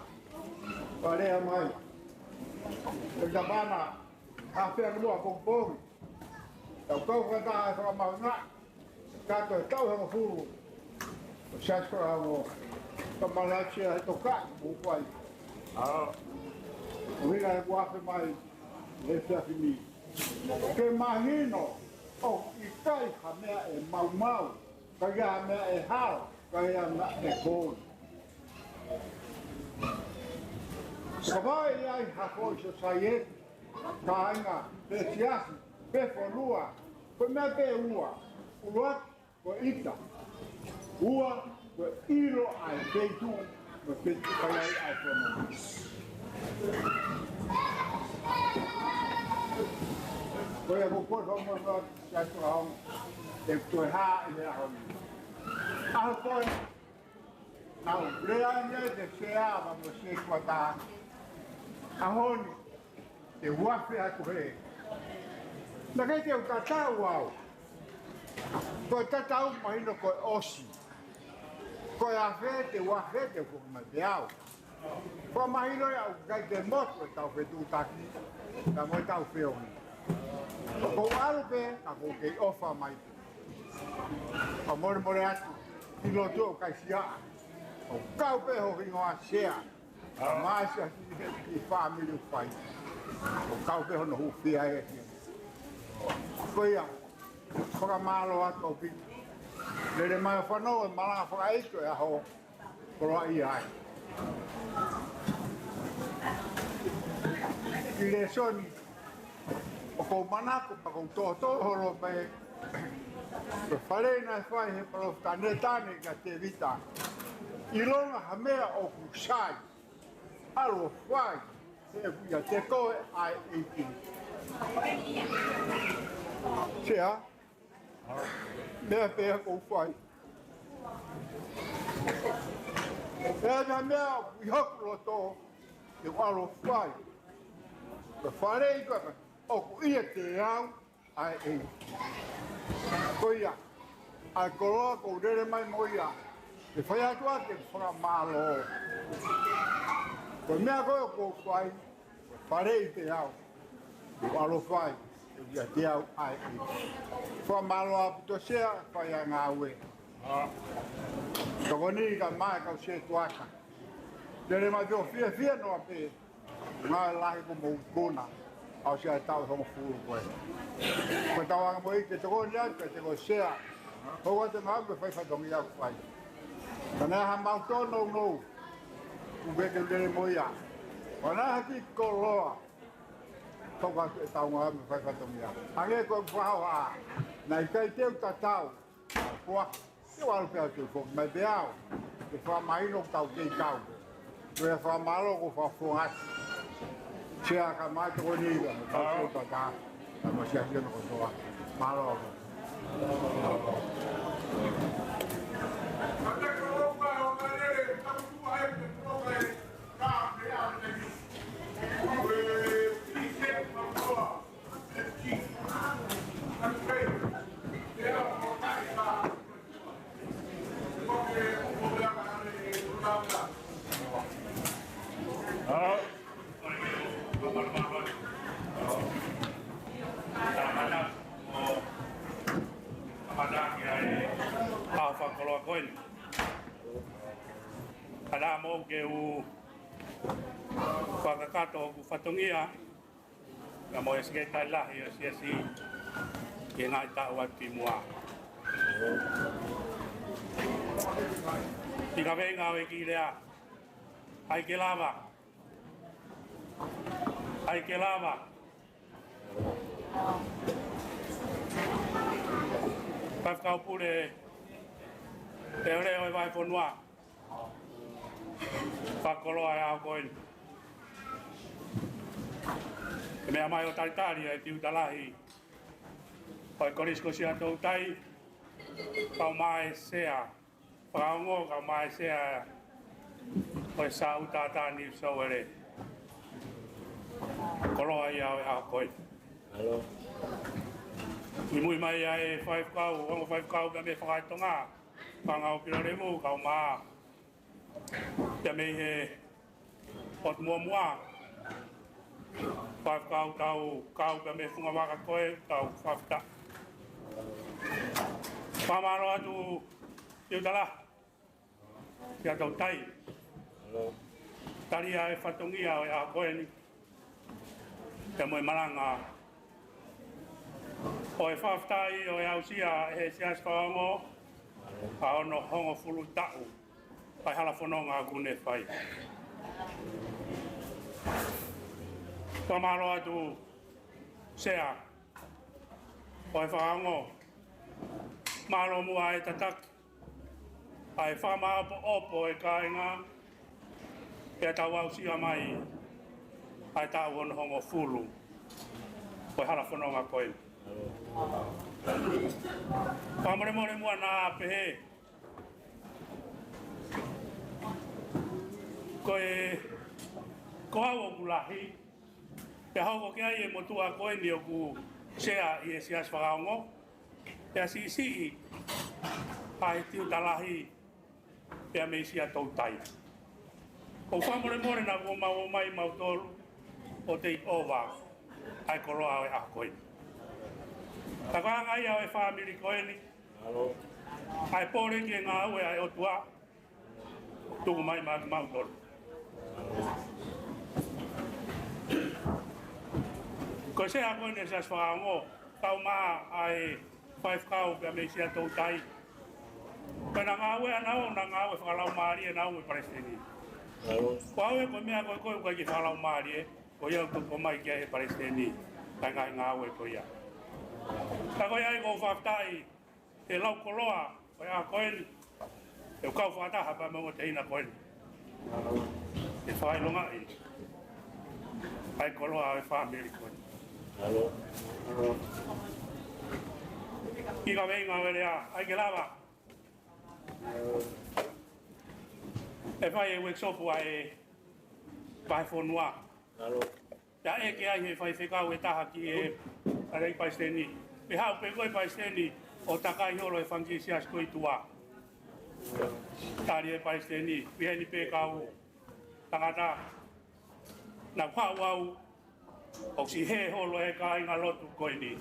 Palea mai. Ko e tapana. A fea ke lua pokipoki. Tau kau fakataha e fakamahuʻinga. Ka ko e taʻu hongofulu. Ko siasi ko amo. Ka malasia he toka. Mo fai. ʻO hila e kuafe mai. He fiafini. Ke mahino, ʻoku ʻikai ha meʻa ʻe maumau, ka ʻi ai ha meʻa ʻe hao, ka ʻi ai ha meʻa ʻe koi. Ka ʻi ai ha foʻi sosaieti, kāinga, pe siasi, pe fonua, ko e meʻa pē ʻe ua, ʻuluaki, ko e ʻita. Ua, ko e ʻilo ʻa e feituʻu, ko e feituʻu kai ai ʻa e fonua. Ko ia ko e ko e fakamolemole atu ʻa e ʻaho ni. ʻE toe hā ʻi he ʻaho ni. ʻAho ko ē, naʻu lea ni ʻe te sea, ma mo se kuata. ʻAho ni, te u afe atu he. Naʻe ʻikai te u tatau au. Ko e tatau mahino ko e ʻosi. Ko e afe, te u afe, te u foki mai pē au. Ko e mahino ia ʻoku ʻikai ke motu e tau fetuʻutaki. Ka mo e tau feohi. Ko u ʻalu pē, ka ko u kei ʻofa mai pē. Ka molemole atu, ki loto ʻo kai sia. ʻO kau pē ho hingoa sea. Maisa ki fāmili ʻoku fai. ʻO kau pē hono hūfia e. Ko ia, fakamālō atu ʻaupito. Lele mai ʻo fanongo e malanga fakaʻeiki ʻo e ʻaho, koloaʻia ai. Kiʻi lēsoni, ʻoku ou manako pea ʻoku ou toʻotoʻo holo pē, ko e faleʻi naʻe fai ʻe he palōfita Nētane kia Tēvita: ʻIlonga ha meʻa ʻoku sai, ʻalu ʻo fai, he ʻoku ʻiate koe ʻa e ʻEiki. Sea, meʻa pē ʻoku ou fai. Meʻa, meʻa, meʻa ʻoku ʻi hoku loto, te u ʻalu ʻo fai. Ko e faleʻi ko ē, ʻoku ʻiate au ʻa e ʻEiki. Ko ia, ʻa e koloa ʻoku ou lele mai mo ia, ke fai atu ʻa e fakamālō. Ko e meʻa ko ē ʻoku ou fai, faleʻi pē au, te u ʻalu ʻo fai, he ʻoku ʻiate au ʻa e ʻEiki. Fakamālō ʻaupito Sea, fai ʻa e ngāue. Tokoni kae ʻumaʻā e kau setuata. Lele mai pē ʻo fiefia noa pē. Ngāue lahi kuo mou ikuna, ʻaʻusia e taʻu hongofulu ko ē. Ko e tauange mo ia ke tokoni atu kiate koe Sea. Hoko atu e ngāue ke fai fatongia ʻoku fai. Ka naʻe ʻi ai haʻamau tōnounou, ʻoku ke lele mo ia. Ka naʻe ʻi ai ha kiʻi koloa, hoko atu e tauange ke fai fatongia. Hangē ko e fakahoha, naʻe ʻikai te u tatau. Pea te u ʻalu pē au, te u foki mai pē au, ke fakamahino ʻoku tau kei tau. Ko e fakamālō ʻoku ou fakafofonga atu. Sea, kae ʻumaʻā e tokoni ia, mo e kau setuata, kae ʻumaʻā e siasi kotoa. Mālō. ʻA e fakakoloa ko eni. Ka naʻa mou ke u fakakakato hoku fatongia, kae ʻumaʻā e Sekelitali Lahi ʻo e Siasi, ki he ngaahi taʻu atu ki muʻa. Ki he kaveinga ʻo e kiʻi lea, ʻai ke lava. ʻAi ke lava. Faifekau Pule Leʻoleʻo ʻo e Vahefonua, fakakoloa e ʻaho ko eni. Ke meʻa mai ʻo talitali e tiuta lahi ʻo e Kolisi ko Siaʻatoutai, kae ʻumaʻā e Sea Fakaongo, kae ʻumaʻā e Sea ʻo e South Tata New South Wales. Koloa ia ʻo e ʻaho ko eni. Mālō. Muimui mai ʻa e faifekau, ongo faifekau pea mei Fakaʻatonga, Fanga ʻo Pilolevu, kae ʻumaʻā ia mei he ʻOtu Muʻomuʻa, faifekau tau kau pea mei he funga vaka ko ē, tau fakafetaʻi. Fakamālō atu tiuta lahi Siaʻatoutai. Mālō. Tali ʻa e fatongia ʻo e ʻaho ko eni, pea mo e malanga ʻo e fakafetaʻi ʻo e aʻusia ʻe he Siasi Fakaongo ʻa hono hongofulu taʻu ʻa e hala fononga ʻoku ne fai. Fakamālō atu Sea ʻo e Fakaongo. Mālō muʻa e tataki ʻa e fakamāʻopoʻopo e kāinga, pea tau aʻusia mai ʻa e taʻu hono hongofulu ʻo e hala fononga ko eni. Fakamolemole muʻa naʻa pehē, ko e, ko au ʻoku lahi, pea hoko ki ai e motuʻa ko eni ʻoku Sea ʻi he Siasi Fakaongo, pea siʻisiʻi ʻa e tiuta lahi pea mei Siaʻatoutai. ʻOku ou fakamolemole naʻa kuo mau ō mai mautolu ʻo take over ʻa e koloa ʻo e ʻaho ko eni. Ka ko e anga ia ʻo e fāmili ko eni, ʻa e pole ki he ngāue ʻa e ʻOtua, tuku mai maʻa kimautolu. Ko e Sea ko eni ʻo e Siasi Fakaongo, kae ʻumaʻā ʻa e faifekau pea mei Siaʻatoutai, Ko ʻena ngāue ʻaʻana ʻoku na ngāue fakalaumālie naʻa mo e palesiteni. Ko au ē ko e meʻa ko ē ʻoku ʻikai ke fakalaumālie, ko ia ʻoku tuku mai ki ai ʻe he palesiteni ʻa e ngaahi ngāue ko ia. Ka ko ia ai ʻoku ou fakafetaʻi he lau koloa ʻo e ʻaho ko eni, ʻe u kau fakataha pea mo e ongo tehina ko eni. ʻE fakaʻilongaʻi ʻa e koloa ʻo e fāmili ko eni. Ki he kaveinga ʻo e lea, ʻai ke lava. ʻE fai e workshop ʻa e vahefonua. Pea ʻeke ai ʻe he faifekau ʻe taha ki he ʻalei palesiteni, pe haʻu pē koe palesiteni ʻo takai holo e fanga kiʻi siasi ko ē ʻi tuʻa. Tali ʻe he palesiteni, pehē ni pē kau tangata, naʻa ku haʻu au ʻo siʻi hē holo e kāingalotu ko eni.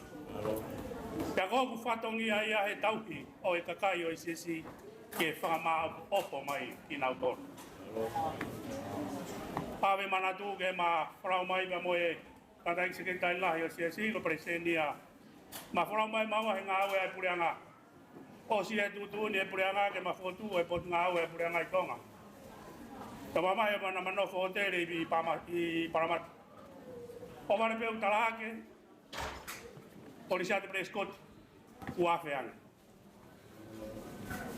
Pea ko hoku fatongia ia he tauhi ʻo e kakai ʻo e siasi ke fakamāʻopoʻopo mai kinautolu. ʻAve manatu ke ma folau mai pea mo e tangataʻeiki sekelitali lahi ʻo e siasi, ko e palesiteni ia, ma folau mai maua he ngāue ʻa e puleʻanga. ʻOsi e tuʻutuʻuni ʻe he puleʻanga ke ma fokotuʻu e potungāue ʻa e puleʻanga ʻi Tonga. Tau mamahi ʻo ma nau nofo hotele ʻi Palama-, ʻi Palamata. ʻO vale pē ʻeku tala hake, ʻo Lisiate Pelesikoti, kuo afe ange.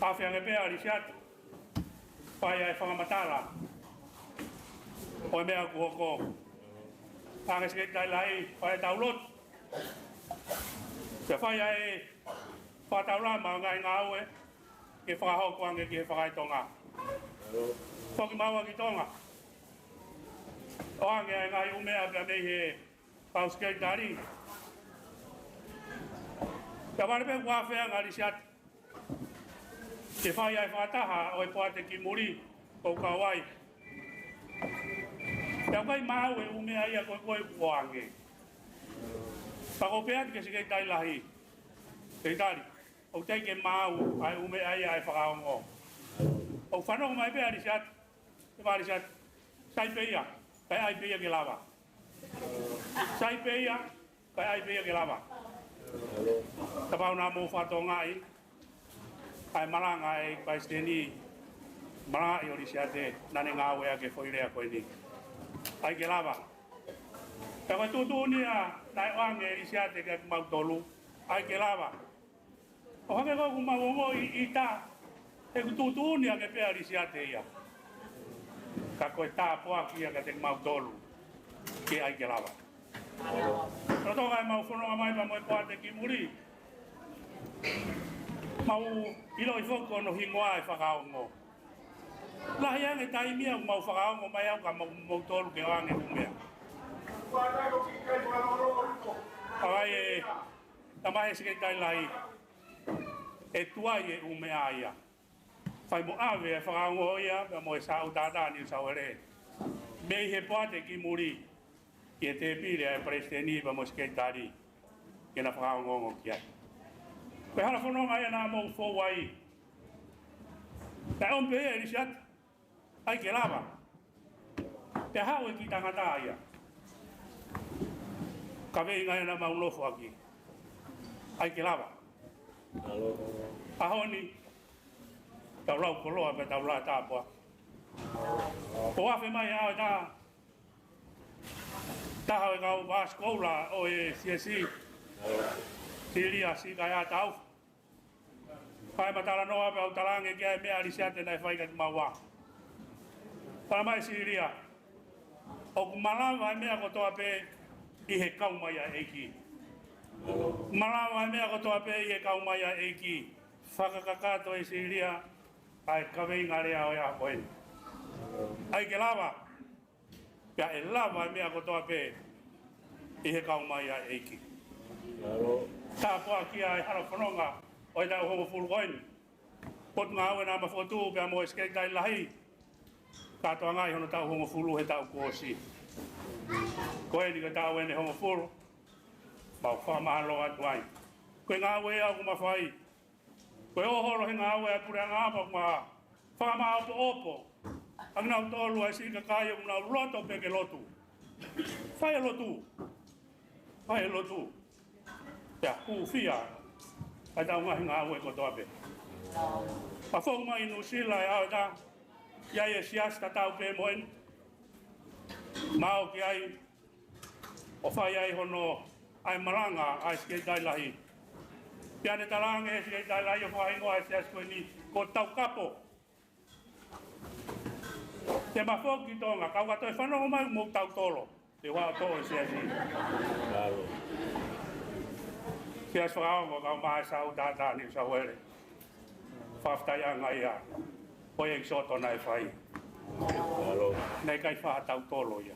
Afe ange pē ʻa Lisiate, fai ai e fakamatala ʻo e meʻa kuo hoko. Ange sekelitali lahi, fai e tau lotu. Pea fai ai e fakataulama ʻo e ngaahi ngāue ke fakahoko ange ki he fakaʻi Tonga. Foki maua ki Tonga. ʻOange ʻa e ngaahi ʻū meʻa pea mei he kau sekelitali. Pea vale pē kuo afe ange ʻa Lisiate ke fai ai e fakataha ʻo e poate ki muli ʻoku kau ai. Pea ʻoku ʻikai maau e ʻū meʻa ia ko ē kuo ʻoange. Pea ko u pehē atu ki he sekelitali lahi, sekelitali, ʻoku teʻeki ke maau ʻa e ʻū meʻa ia ʻa e fakaongo. ʻOku fanongo mai pē ʻa Lisiate, ʻe ʻa Lisiate, sai pē ia, kae ʻai pē ia ke lava. Sai pē ia, kae ʻai pē ia ke lava. Kapau naʻa mou fakatokangaʻi ʻa e malanga ʻa e palesiteni, malangaʻi ʻo Lisiate, naʻa ne ngāueʻaki e foʻi lea ko eni. ʻAi ke lava. Pea ko e tuʻutuʻuni ia naʻe ʻoange ʻe Lisiate kiate kimautolu, ʻai ke lava. ʻO hangē ko ʻeku mau ongoʻi ʻi tā, ʻeku tuʻutuʻuni ange pē ʻa Lisiate ia. Ka ko e tāpuaki ia kiate kimautolu ke ʻai ke lava. Lolotonga ʻemau fononga mai pea mo e poate ki muli, mau ʻiloʻi foki ko hono hingoa e fakaongo. Lahi ange taimi ʻoku mau fakaongo mai au ka mau, mautolu ke ʻoange ʻū meʻa. ʻAi e, tamai e sekelitali lahi, ʻe tuai e ʻū meʻa ia. Fai mo ʻave e fakaongo ia pea mo e saʻu tātā ni saʻu ʻele mei he poate ki muli ki he tēpile ʻa e palesiteni pea mo e sekelitali ke na fakaongoongo ki ai. Ko e hala fononga ia naʻa mou fou ai. Naʻe ʻomi pē ia ʻe Lisiate, ʻai ke lava. Pea haʻu e kiʻi tangata ia. Kaveinga ia naʻa mau nofo ʻaki, ʻai ke lava. ʻAho ni, tau lau koloa pea tau lava tāpuaki. Kuo afe mai ʻa e tā, taha ʻo e kau pasikoula ʻo e siasi, Silia Sikaiatau. Fai ma talanoa pea u talaange ki ai e meʻa ʻa Lisiate naʻe fai kiate kimaua. Talamai ʻe Silia, ʻoku malava e meʻa kotoa pē ʻi he kau mai ʻa e ʻEiki. Malava e meʻa kotoa pē ʻi he kau mai ʻa e ʻEiki. Fakakakato ʻe Silia ʻa e kaveinga lea ʻo e ʻaho ko eni. ʻAi ke lava. Pea ʻe lava e meʻa kotoa pē ʻi he kau mai ʻa e ʻEiki. Tāpuakiʻi ʻa e hala fononga ʻo e taʻu hongofulu ko eni. Potungāue naʻa ma fokotuʻu pea mo e sekelitali lahi. Kātoangaʻi hono taʻu hongofulu he taʻu kuo ʻosi. Ko eni ko e taʻu ʻeni hongofulu. Mau fakamālō atu ai. Ko e ngāue ia ʻoku ma fai. Ko e ʻoholo he ngāue ʻa e puleʻanga pea ma fakamāʻopoʻopo ʻa kinautolu ʻa e siʻi kakai ʻoku nau loto pē ke lotu. Fai e lotu. Fai e lotu. Pea hūfia ʻa e tau ngaahi ngāue kotoa pē. Pea foki mai Nuʻusila ʻe ʻAoeta, ʻi ai e siasi tatau pē mo eni. Mao ki ai, ʻo fai ai hono ʻai malanga ʻa e Sekelitali Lahi. Pea ne talaange ʻe he Sekelitali Lahi ʻo fakahingoa e siasi ko eni ko Taukapo. Te ma foki ki Tonga, kau ka toe fanongo mai mo tautolo. Te ua o to e siasi. Siasi fakaongo, kau mai Sautata ni Sawele. Fakafetaʻi ange ia. Ko e ʻekisiōtosi naʻe fai. Naʻe ʻikai fai ha tautolo ia.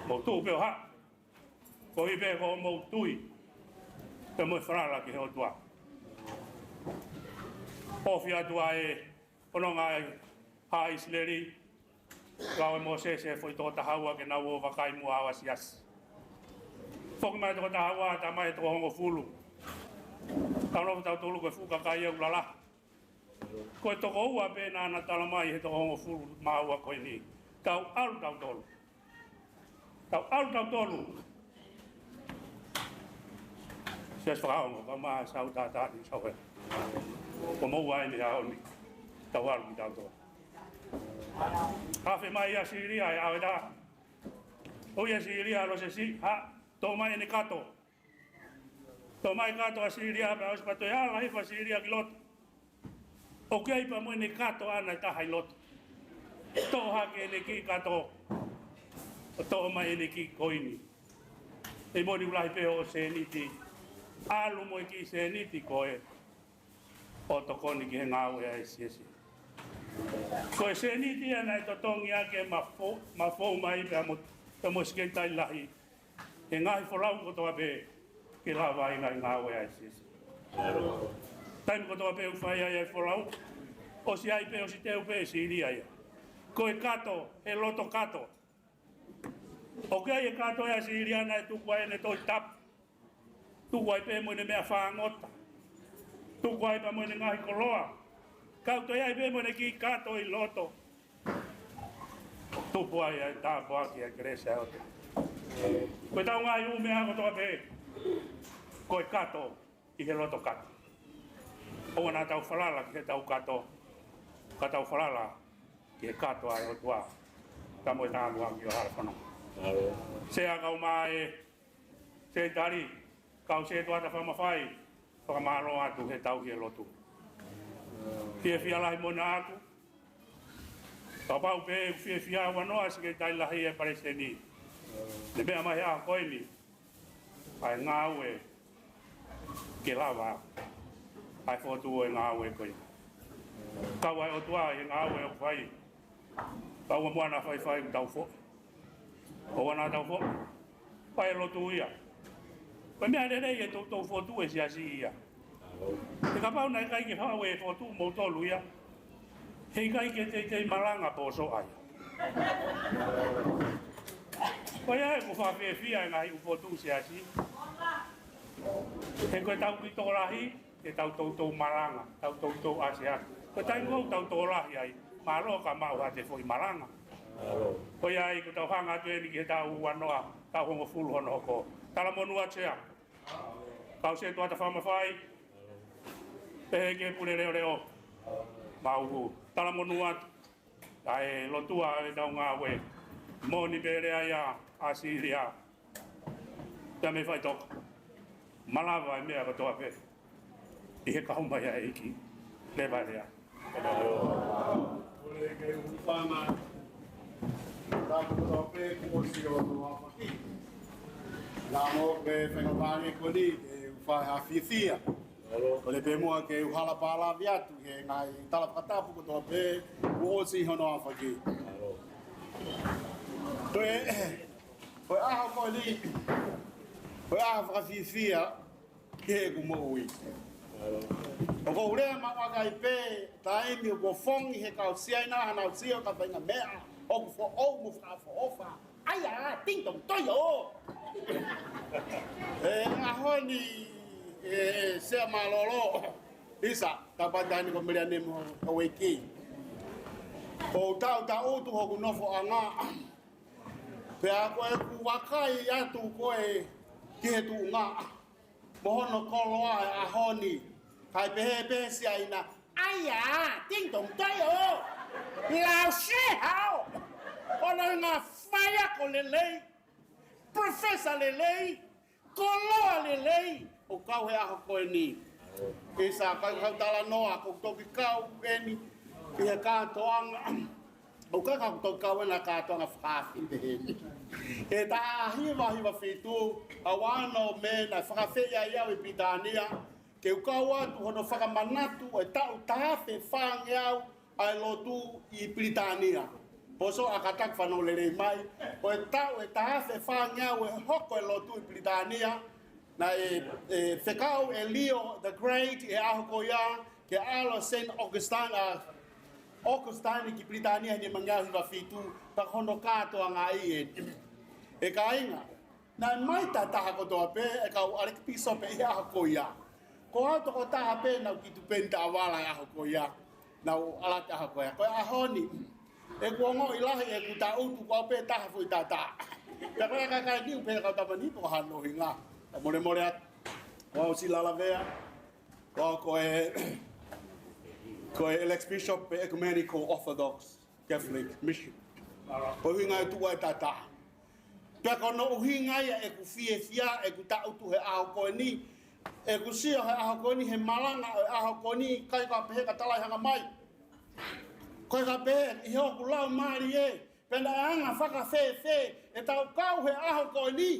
Mou tuʻu pē ʻo haʻu. Ko e pē ko hoʻomou tui. Pea mo e falala ki he ʻOtua. ʻOfi atu ʻa e fononga ʻa ʻIsileli. Lau ʻe Mōsese e foʻi toko taha ua ke nau ō ʻo vakai muʻa ʻa e siasi. Foki mai toko taha ua, tā mai toko hongofulu. Tau nofo tautolu ko e fuʻu kakai ʻoku lalahi. Ko e toko ua pē naʻa na tala mai he toko hongofulu mā ua ko eni. Tau ʻalu tautolu. Tau ʻalu tautolu. Siasi fakaongo, kau mai Sautata ni Sawele. Ko mou ai ni ʻaho ni. Tau ʻalu kitautolu. Afe mai ʻa Sīlia ʻe ʻAoeta. ʻOi ʻa Sīlia ʻa Losesi, ha, toʻo mai ʻene kato. Toʻo mai kato ʻa Sīlia, pea ʻosi pea toe ala hifo ʻa Sīlia ki loto. ʻOku ʻi ai pea mo ʻene kato ʻana ʻe taha ʻi loto. Toʻo hake ʻene kiʻi kato. ʻO toʻo mai ʻene kiʻi koini. ʻE moʻoni ʻoku lahi pē hoʻo sēniti. ʻAlu mo e kiʻi sēniti ko ē. ʻO tokoni ki he ngāue ʻa e siasi. Ko e sēniti ia naʻe totongi ʻaki e Mafo-, Mafoumai pea mo, pea mo e Sekelitali Lahi. He ngaahi folau kotoa pē ke lava ai ngaahi ngāue ʻa e siasi. Taimi kotoa pē ʻoku fai ai e folau. ʻOsi ʻai pē, ʻosi teu pē ʻe Sīlia ia. Ko e kato, he loto kato. ʻOku ʻi ai e kato ʻa Sīlia naʻe tuku ai ʻene Tohi Tapu. Tuku ai pē mo ʻene meʻa fāngota. Tuku ai pē mo ʻene ngaahi koloa. Ka ʻoku toe ʻi ai pē mo ʻene kiʻi kato ʻi loto. Tupu ai ʻa e tāpuaki ʻa e kelesi ʻa e ʻOtua. Ko ʻetau ngaahi ʻū meʻa kotoa pē. Ko e kato ʻi he loto kato. ʻOua naʻa tau falala ki heʻetau kato. Ka tau falala ki he kato ʻa e ʻOtua. Ka mo e tāpuaki ʻo hala fononga. Sea, kau mai e Sekelitali, kau Setuata Fakamafai, fakamālō atu he tauhi e lotu. Fiefia lahi mo na aku. Kapau pē ʻoku fiefia ʻa Noa, Sekelitali Lahi, e palesiteni. Ne meʻa mai he ʻaho ko eni. ʻA e ngāue ke lava ʻa e fokotuʻu ʻo e ngāue ko ē. Kau ai ʻOtua ʻi he ngāue ʻoku fai. Kau ʻa muʻa naʻa faifai ʻoku tau foʻi. ʻOua naʻa tau foʻi. Fai e lotu ia. Ko e meʻa lelei ʻetau, tau fokotuʻu e siasi ia. He kapau naʻe ʻikai ke haʻu e fokotuʻu moutolu ia, heʻikai ke teitei malanga pōsoʻa ia. Ko ia ʻoku fakafiefia e ngaahi ʻū fokotuʻu siasi. He ko ʻetau kiʻi tokolahi, ke tau toutou malanga, tau toutou ʻasiʻasi. Ko e taimi ʻoku tau tokolahi ai, mālō ka maʻu haʻate foʻi malanga. Ko ia ai ʻoku tau hanga atu eni ki he taʻu ua noa, taʻu hongofulu hono hoko. Talamonū atu Sea. Kau Setuata Fakamafai. Pehē ki he pule leʻoleʻo. Mau talamonū atu. ʻA e lotua ʻa e tau ngāue. Moʻoni pē lea ia ʻa Sīlia. Pea mei faʻitoka. Malava e meʻa kotoa pē. ʻI he kau mai ʻa e ʻEiki. Leva lea. Kole ke u fana. Tapu kotoa pē kuo ʻosi hono ʻaho ni. Naʻa mo e faingamālie ko eni ke u fai ha fiefia. Kole pē muʻa ke u hala pālavi atu he ngaahi tala fakatapu kotoa pē kuo ʻosi hono ʻaho ni. Ko e, ko e ʻaho ko eni, ko e ʻaho fakafiefia ki heʻeku moʻui. ʻOku ou lea maʻu ʻaki pē taimi ʻoku ofongi he kau Siaina hanau sio ki ha faʻahinga meʻa ʻoku foʻou mo fakaʻofoʻofa. ʻAi ā, ting tong toi ō. E ʻaho ni, e, Sea Mālōlō. ʻIsa, Tapatahine ko Meliane mo Hauʻeiki. ʻOku ou taʻutaʻutu hoku nofoʻanga. Pea ko ʻeku vakai atu ko ē ki he tuʻunga mo hono koloa e ʻaho ni. Kae pehē pē Siaina, ʻai ʻAia, ting tong tai ʻo. Lau se hao. Ko e ngaahi faiako lelei, professor lelei, koloa lelei, ʻoku kau he ʻaho ko eni. ʻIsa, ʻikai ke u talanoa, ʻoku ou toki kau eni ʻi he kātoanga. ʻOku ʻikai ke u toki kau ena kātoanga fakaafe pehē ni. He taha hiva hiva fitu, ʻa e ʻaho naʻe fakafeʻiloaki ai au ʻi Pilitānia, ke u kau atu hono fakamanatu e taʻu taha afe fāngeau ʻa e lotu ʻi Pilitānia. Pō Soʻa, kātaki fanongo lelei mai, ko e taʻu ʻe taha afe fāngeau ʻe hoko e lotu ʻi Pilitānia, naʻe, ʻe, fekau ʻe Leo the Great he ʻaho ko ia, ke ʻalu ʻa Saint Augustine, ʻa Augustine ki Pilitānia he nimangeau hiva fitu, pea ko hono kātoanga ia ʻeni. ʻE kāinga, naʻe mai ta taha kotoa pē e kau ʻAlekipīsope ʻi he ʻaho ko ia. Ko au tokotaha pē naʻa ku kiʻi tupeni taʻavala he ʻaho ko ia. Naʻa ku ʻalu ki he ʻaho ko ia. Ko e ʻaho ni, ʻeku ongoʻi lahi ʻeku tangutu ko au pē taha foʻi tata. Pea ko e kakai ni ʻoku pehē kau tamani pē ko hano hinga. Kae molemole atu. Ko au Silalavea. Ko au ko e, ko e Archbishop pe Ecumenical Orthodox Catholic Mission. Ko e ʻuhinga ia ʻeku tuʻu ai tata. Pea ko hono ʻuhinga ia ʻeku fiefia, ʻeku tangutu he ʻaho ko eni, ʻeku sio he ʻaho ko eni, he malanga he ʻaho ko eni, ʻikai ke pehē ka talaʻehanga mai. ʻIkai ke pehē ʻi hoku laumālie, pe naʻe anga fakafēfē ʻetau kau he ʻaho ko eni.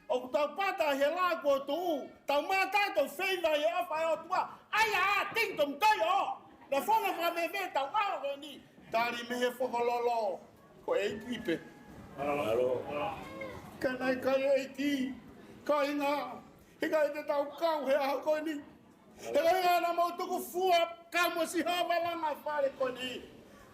ʻOku tau pata he laʻā kuo tuʻu, tau mātā ʻetau feiva ʻi he ʻofa ʻa e ʻOtua, ʻaia, ting tong tai ʻo. Naʻe fakafofonga fakafēfē ʻetau ʻaho ko eni, tali mei he fokololo, ko e ʻEiki pē. Ka naʻe ʻikai ʻEiki, kāinga, he ʻikai te tau kau he ʻaho ko eni. He ʻikai ngata naʻa mau tuku fua, kau mo Sihova langa fale ko eni.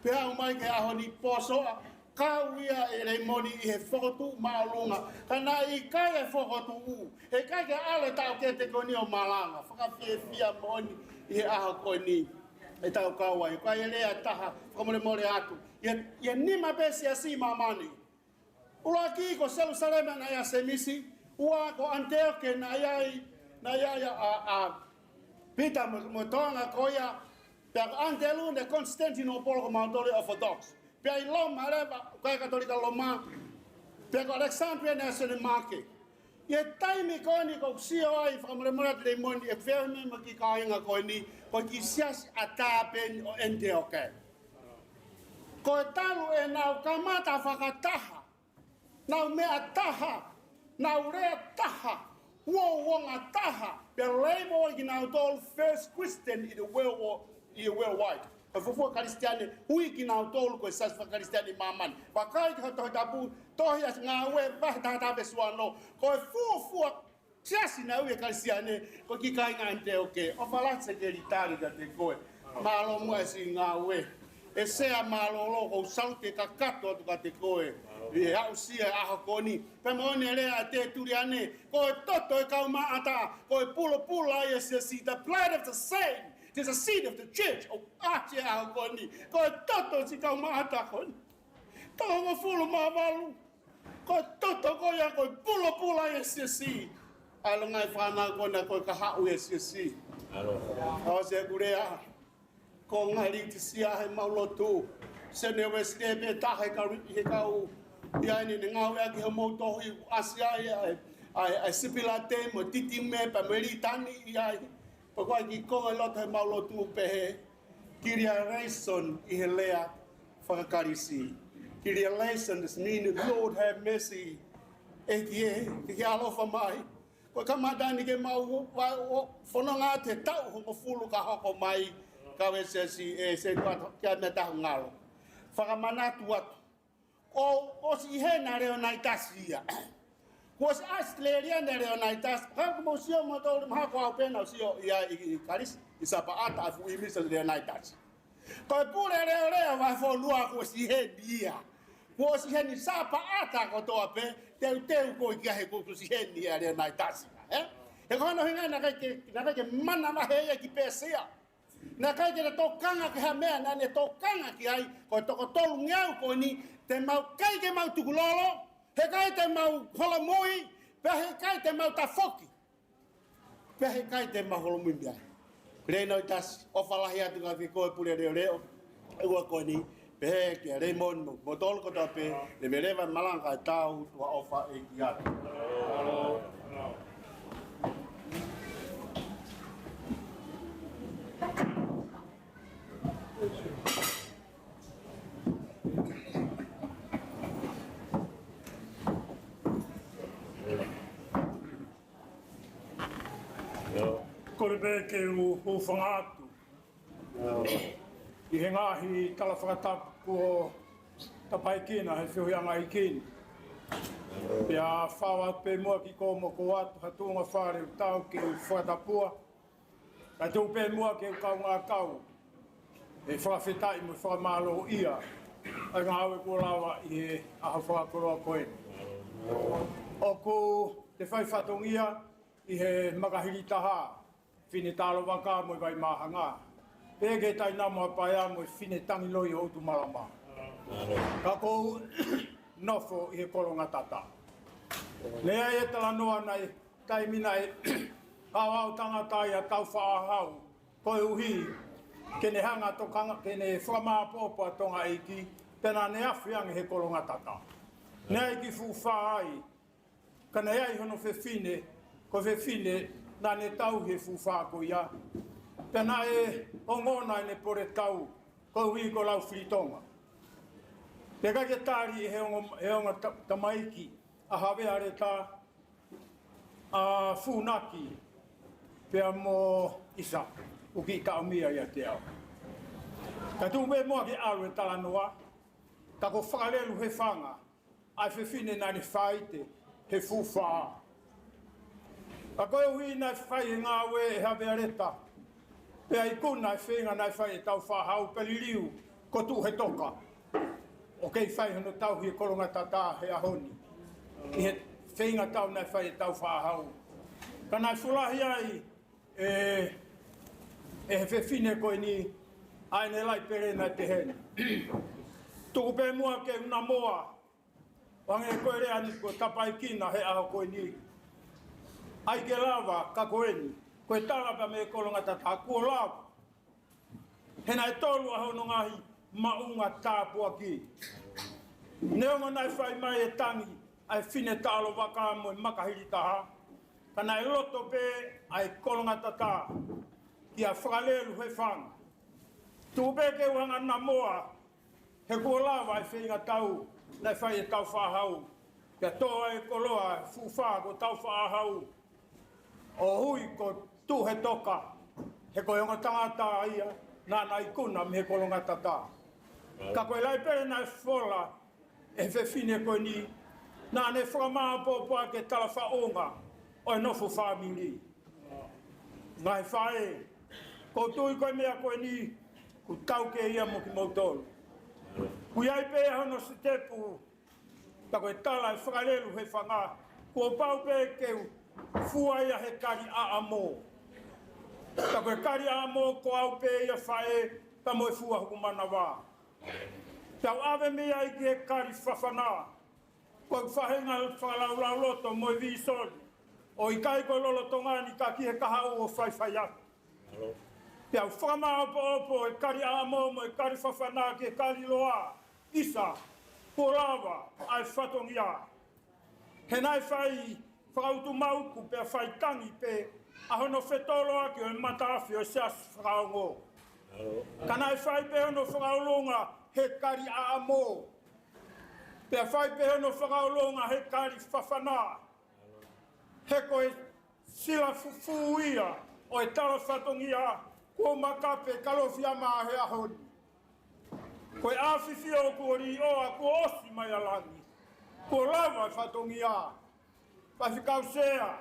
Pea aʻu mai ki he ʻaho ni Pō Soʻa, kau ia ʻe Leimoni ʻi he fokotuʻu māʻolunga. Ka naʻe ʻikai e fokotuʻu, he ʻikai ke ʻalu e taʻokete ko eni ʻo malanga. Fakafiefia moʻoni ʻi he ʻaho ko eni ʻetau kau ai. Ko e lea ʻe taha, fakamolemole atu. ʻI he, ʻi he nima pē siasi māmani. ʻUluaki ko Selusalema naʻe ʻi ai ʻa Sēmisi, ua ko ʻAniteoke naʻe ʻi ai, naʻe ʻi ai ʻa, ʻa Pita mo, mo e toenga ko ia, pea ko ʻAnitelū mo Konisetanitino ko mautolu Orthodox. Pea ʻi Loma leva, ko e Katolika Loma, pea ko ʻAlekisāndelia naʻe ʻi ai ʻa Sene Maake. ʻI he taimi ko eni ʻoku ou sio ai, fakamolemole atu Leimoni, ʻe fēfē mo e kiʻi kāinga ko eni, ko e kiʻi siasi ʻatā pē eni ʻo ʻAniteoke. Ko e talu ʻenau kamata fakataha, nau meʻa taha, nau lea taha, uouongataha, pea label kinautolu first Christian in the world, in the worldwide. Ko e fuofua Kalisitiane, ui kinautolu ko e siasi faka-Kalisitiane ʻi māmani. Vakai ki he Tohi Tapu, tohi ʻa Ngāue, vahe taha taha veesi ua ono, ko e fuofua siasi naʻe ui e Kalisitiane, ko e kiʻi kāinga ʻAniteoke. ʻOfa lahi sekelitali kiate koe. Mālō muʻa e siʻi ngāue. ʻE Sea mālōlō, ʻoku ou salute kakato atu kiate koe. ʻI he aʻusia e ʻaho ko eni. Pea mo ʻene lea ʻa Tētuliane, ko e toto e kau maʻata, ko e pulopula ia e siasi, the blood of the saint, it is the seed of the church. ʻOku ʻasi e ʻaho ko eni. Ko e toto e siʻi kau maʻata ko eni. Toko hongofulu mā valu. Ko e toto ko ia ko e pulopula ia e siasi. ʻA e ngaahi fānau ko ena ko e kahaʻu ia e siasi. ʻAlo. ʻOsi ʻeku lea. Ko e ngaahi lititia he mau lotu. Sene Uēsilī pē taha he kau, he kau ʻi ai ʻene ngāueʻaki hoʻomou tohi, ʻasi ai ʻa e, ʻa e, ʻa e Sipilate mo e Titime pea mo e Litani ʻi ai. Pea ko e kiʻi konga ʻi loto he mau lotu pehē, Kyrieleison ʻi he lea faka-Kalisi. Kyrieleison is mean, Lord have mercy. ʻEiki ē, ke ke ʻaloʻofa mai. Ko e kamata eni ke mau ō, ō, ō, fononga atu he taʻu hongofulu ka hoko mai, kau e siasi, ʻe Sētuata, ke ʻai meʻa taha ngalo. Fakamanatu atu. ʻO, ʻosi ʻi hena Leonaitasi ia. Kuo ʻosi ʻAositelēlia ʻa Leonaitasi. Ka ko e mou sio mo tolu mahalo ko au pē naʻa ku sio ia ʻi, ʻi Kalisi, ʻi Sapaʻata ʻa e fuʻu ʻīmisi ʻo Leonaitasi. Ko e pule leoleo ʻa e fonua kuo ʻosi ʻi heni ia. Kuo ʻosi ʻi heni Sapaʻata kotoa pē, teuteu ko e kiʻi ʻaho kuo ʻosi ʻi heni ia Leonaitasi. Ē? He ko hono ʻuhinga naʻe ʻikai ke, naʻe ʻikai ke manavahē ia ki Pēsia. Naʻe ʻikai ke ne tokanga ki ha meʻa, naʻa ne tokanga ki ai, ko e toko tolungeau ko eni, te mau ʻikai ke mau tukulolo, he ʻikai te mau holomui, pea he ʻikai te mau tafoki, pea he ʻikai te mau holomui mei ai. Pelēniti ʻo e tasi, ʻofa lahi atu kiate koe Pule Leʻoleʻo ʻi he ʻaho ko eni, pehē kia Leimoni mo kimoutolu kotoa pē, leveleva e malanga kae tau, tuʻa ʻofa ʻEiki atu. Kole pē ke u hūfanga atu ʻi he ngaahi tala fakatapu kuo tapaekina he feohiʻanga ʻi Kini. Pea fau atu pē muʻa ki kōmoko atu ha tuʻunga fale ʻoku tau ke u fakatapua. Kae tuku pē muʻa ke u kaungā kau he fakafetaʻi mo e fakamālōʻia ʻa e ngāue kuo lava ʻi he ʻaho fakakoloa ko eni. ʻOku te fai fatongia ʻi he makahili taha, Fine Talovaka mo e Vaimāhanga. Pea ke taina mo a paea mo e Fine Tangiloi ʻo Utumalama. Ka ʻoku ou nofo ʻi he Kolongatata. Naʻe ʻi ai e talanoa naʻe taimi naʻe ʻaoʻao tangata ia Taufaʻāhau, koeʻuhi ke ne hanga tokanga, ke ne fakamāʻopoʻopo ʻa Tonga ʻEiki, pea naʻa ne afe ange he Kolongatata. Naʻe ʻi ai e kiʻi fuʻu fā ai, ka naʻe ʻi ai hono fefine, ko e fefine naʻa ne tauhi e fuʻu fā ko ia. Pea naʻe ongona ʻene pole tau, koeʻuhi ko Laufilitonga. Pea ʻikai ke tali ʻe he ongo, he ongo ta-, tamaiki ʻa Havea Leta, ʻa Funaki, pea mo ʻIsa, ʻoku kiʻi taʻomia ʻiate au. Ka tuku pē muʻa ke ʻalu e talanoa, ka ko Fakalelu Hefanga ʻa e fefine naʻa ne faite he fuʻu fā. Ka koeʻuhi naʻe fai e ngāue ʻe Havea Leta, pea ikuna e feinga naʻe fai ʻe Taufaʻāhau pea liliu ko Tuʻuhetoka ʻo kei fai hono tauhi e Kolongatata he ʻaho ni, ʻi he feinga tau naʻe fai ʻe Taufaʻāhau. Ka naʻe fuʻu lahi ai ʻe, ʻe he fefine ko eni ʻa ʻene laipele naʻe pehē ni. Tuku pē muʻa ke u namoa, ʻo hangē ko e lea ni kuo tapaekina he ʻaho ko eni. ʻAi ke lava, ka ko eni, ko e tala pē mei he Kolongatata kuo lava. He naʻe tolu ʻa hono ngaahi maʻunga tāpuaki. Neongo naʻe fai mai e tangi ʻa e Fine Talovaka mo e makahili taha, ka naʻe loto pē ʻa e Kolongatata kia Fakalelu Hefanga. Tuku pē ke u hanga namoa, he kuo lava e feinga tau naʻe fai ʻe Taufaʻāhau, pea tō ai e koloa e fuʻu fā ko Taufaʻāhau ʻo ui ko Tuʻuhetoka, he ko e ongo tangata ia naʻa na ikuna mei he Kolongatata. Ka ko e laipele naʻe fola ʻe he fefine ko eni, naʻa ne fakamāʻopoʻopo ʻaki e talafaʻunga ʻo e nofo fāmili. Ngaahi faʻē, ʻoku ou tui ko e meʻa ko eni ʻoku taukei ia mo kimoutolu. ʻOku ʻi ai pē hono sitepu, ka ko e tala ʻe Fakalelu Hefanga, kuo pau pē ke u fua ia he kali ʻaʻamo. Ka ko e kali ʻaʻamo ko au pē ia faʻē, ka mo e fua hoku manava. Tau ʻave mei ai ki he kali fafana. Ko e faʻahinga fakalaulauloto mo e vīsone, ʻo ʻikai ko e lolotonga ni ka ki he kahaʻu ʻo faifai atu. Pea u fakamāʻopoʻopo e kali ʻaʻamo mo e kali fafana ki he kali loa, ʻisa, kuo lava ʻa e fatongia. He naʻe fai fakautumauku pea fai tangi pē ʻa hono fetoloaki ʻo e mataafe ʻo e Siasi Fakaongo. Ka naʻe fai pē hono fakaʻolunga he kali ʻaʻamo. Pea fai pē hono fakaʻolunga he kali fafana. He ko e sila fufū ia ʻo e tala fatongia kuo makape Kalofiama he ʻaho ni. Ko e ʻafifio kuo liʻoa kuo ʻosi mai ʻa langi. Kuo lava e fatongia. Faifekau Sea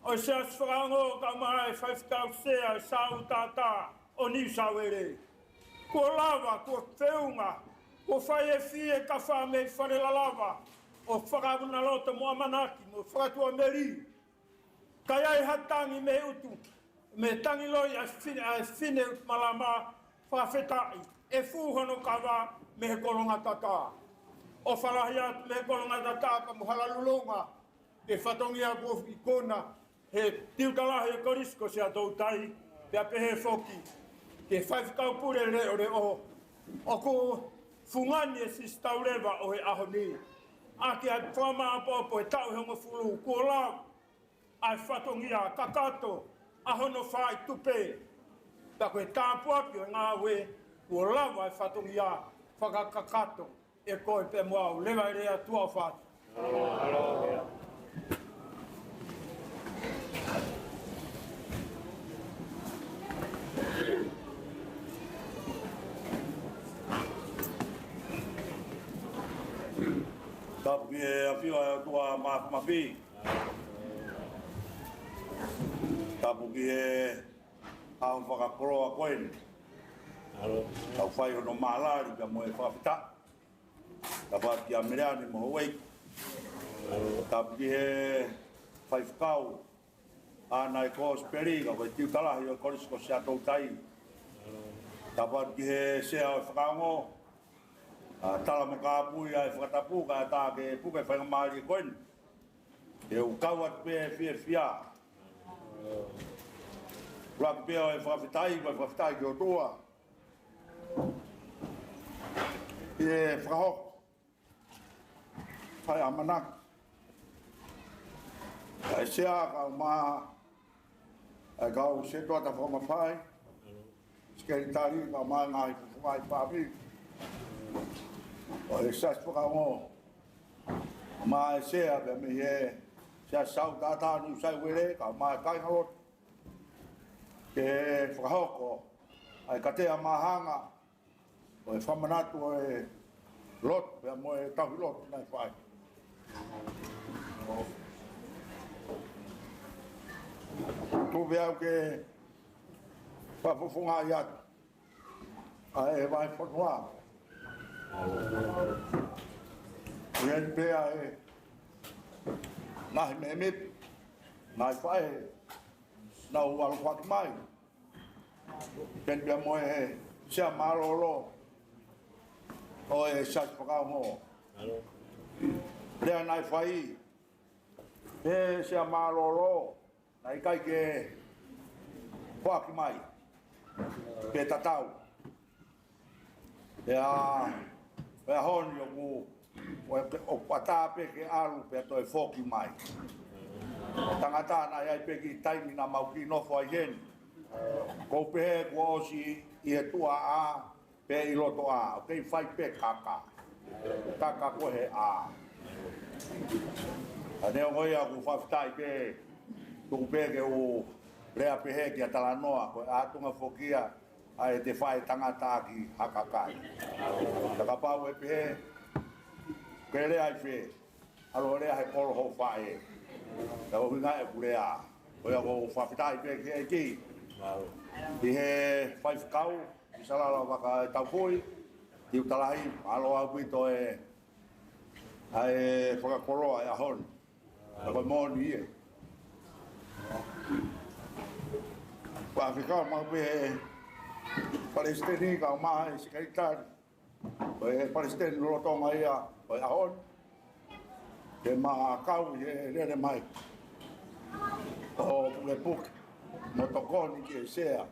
ʻo e Siasi Fakaongo kae ʻumaʻā e Faifekau Sea ʻo e Sautata ʻo Niu Sauvele. Kuo lava, kuo feʻunga, kuo fai e fie kafa mei Fale Lalava ʻo Fakaʻunaloto mo ʻAmanaki mo Fakatuʻameli. Ka ʻi ai ha tangi mei ʻutu, mei Tangiloi ʻa e fine, ʻa e fine Utumalama, fakafetaʻi, ʻe fū hono kava mei he Kolongatata. ʻOfa lahi atu mei he Kolongatata pea mo Halalulonga, he fatongia kuo ikuna he tiuta lahi ʻo e Kolisi ko Siaʻatoutai. Pea pehē foki ki he faifekau pule leʻoleʻo, ʻoku fungani e sisitau leva ʻo e ʻaho ni. ʻAki ʻa e fakamāʻopoʻopo he taʻu ʻe hongofulu, kuo lau ʻa e fatongia kakato ʻa hono fai tupe. Pea ko e tāpuaki ʻo e ngāue, kuo lava e fatongia fakakakato ʻe koe pea mo au, leva e lea tuʻa ʻofa atu. Tapu ki he ʻafio ʻa e ʻOtua Māfimafi. Tapu ki he ʻaho fakakoloa ko eni. Tau fai hono mālali pea mo e fakafetaʻi. Tapu atu kia Meleane mo Houʻeiki. Tapu ki he faifekau ʻa e Kosipeli, ka ko e tiuta lahi ʻo e Kolisi ko Siaʻatoutai. Tapu atu ki he sea ʻo e fakaongo, ʻa Tala mo Kāpui ʻa e fakatapu, kae ʻatā ke puke faingamālie ko eni ke u kau atu pē fiefia. ʻUluaki pē ʻo e fakafetaʻi, ko e fakafetaʻi ki he ʻOtua ʻi he fakahoko ʻa e ʻamanaki ʻa e sea kae ʻumaʻā ʻa e kau setuata fakamafai, sekelitali kae ʻumaʻā e ngaahi fofonga ʻi he fāmili ʻo e Siasi Fakaongo, ʻumaʻā e sea pea mei he Siasi Sautaata Nuʻusai Uele kae ʻumaʻā e kāingalotu, ke fakahoko ʻa e katea māhanga ʻo e fakamanatu ʻo e lotu pea mo e tauhi lotu naʻe fai. Tuku pē au ke fakafofongaʻi atu ʻa e vahefonua. Ko eni pē ʻa e ngaahi mēmipa naʻe fai, naʻa nau ʻalu foki mai. Pea pea mo e sea mālōlō ʻo e Siasi Fakaongo. Lea naʻe fai, he sea mālōlō naʻe ʻikai ke foaki mai pe tatau. Pea, pea honi ʻoku, ʻoku ʻatā pē ke ʻalu pea toe foki mai. Tangata naʻe ʻi ai pē kiʻi taimi naʻa mau kiʻi nofo ai heni. Ko u pehē kuo ʻosi ʻi he tuʻa ʻā, pe ʻi loto ʻā, ʻoku kei fai pē kaka. Kaka ko he ʻā. ʻA neongo ia ʻoku fakafetaʻi pē, tuku pē ke u lea pehē kia Talanoa, ko e ʻātunga foki ia ʻa e te fai tangata ʻaki ha kakai. Ka kapau ʻe pehē, ke lea ai fē, ʻalu ʻo lea he kolo hoʻo faʻē. Ka ko e ʻuhinga ʻeku lea. Ko ia ʻoku ou fakafetaʻi pē ki he ʻEiki. ʻI he faifekau, ʻi Salala Vaka e Taukui, tiuta lahi, mālō ʻaupito e, ʻa e fakakoloa e ʻaho ni. Ka ko e moʻoni ia. Faifekau maʻu pē he palesiteni kae ʻumaʻā e sekelitali. Ko e palesiteni lolotonga ia ʻo e ʻaho ni. Ke ma kau ʻi he lele mai ʻo pukepuke mo tokoni ki he sea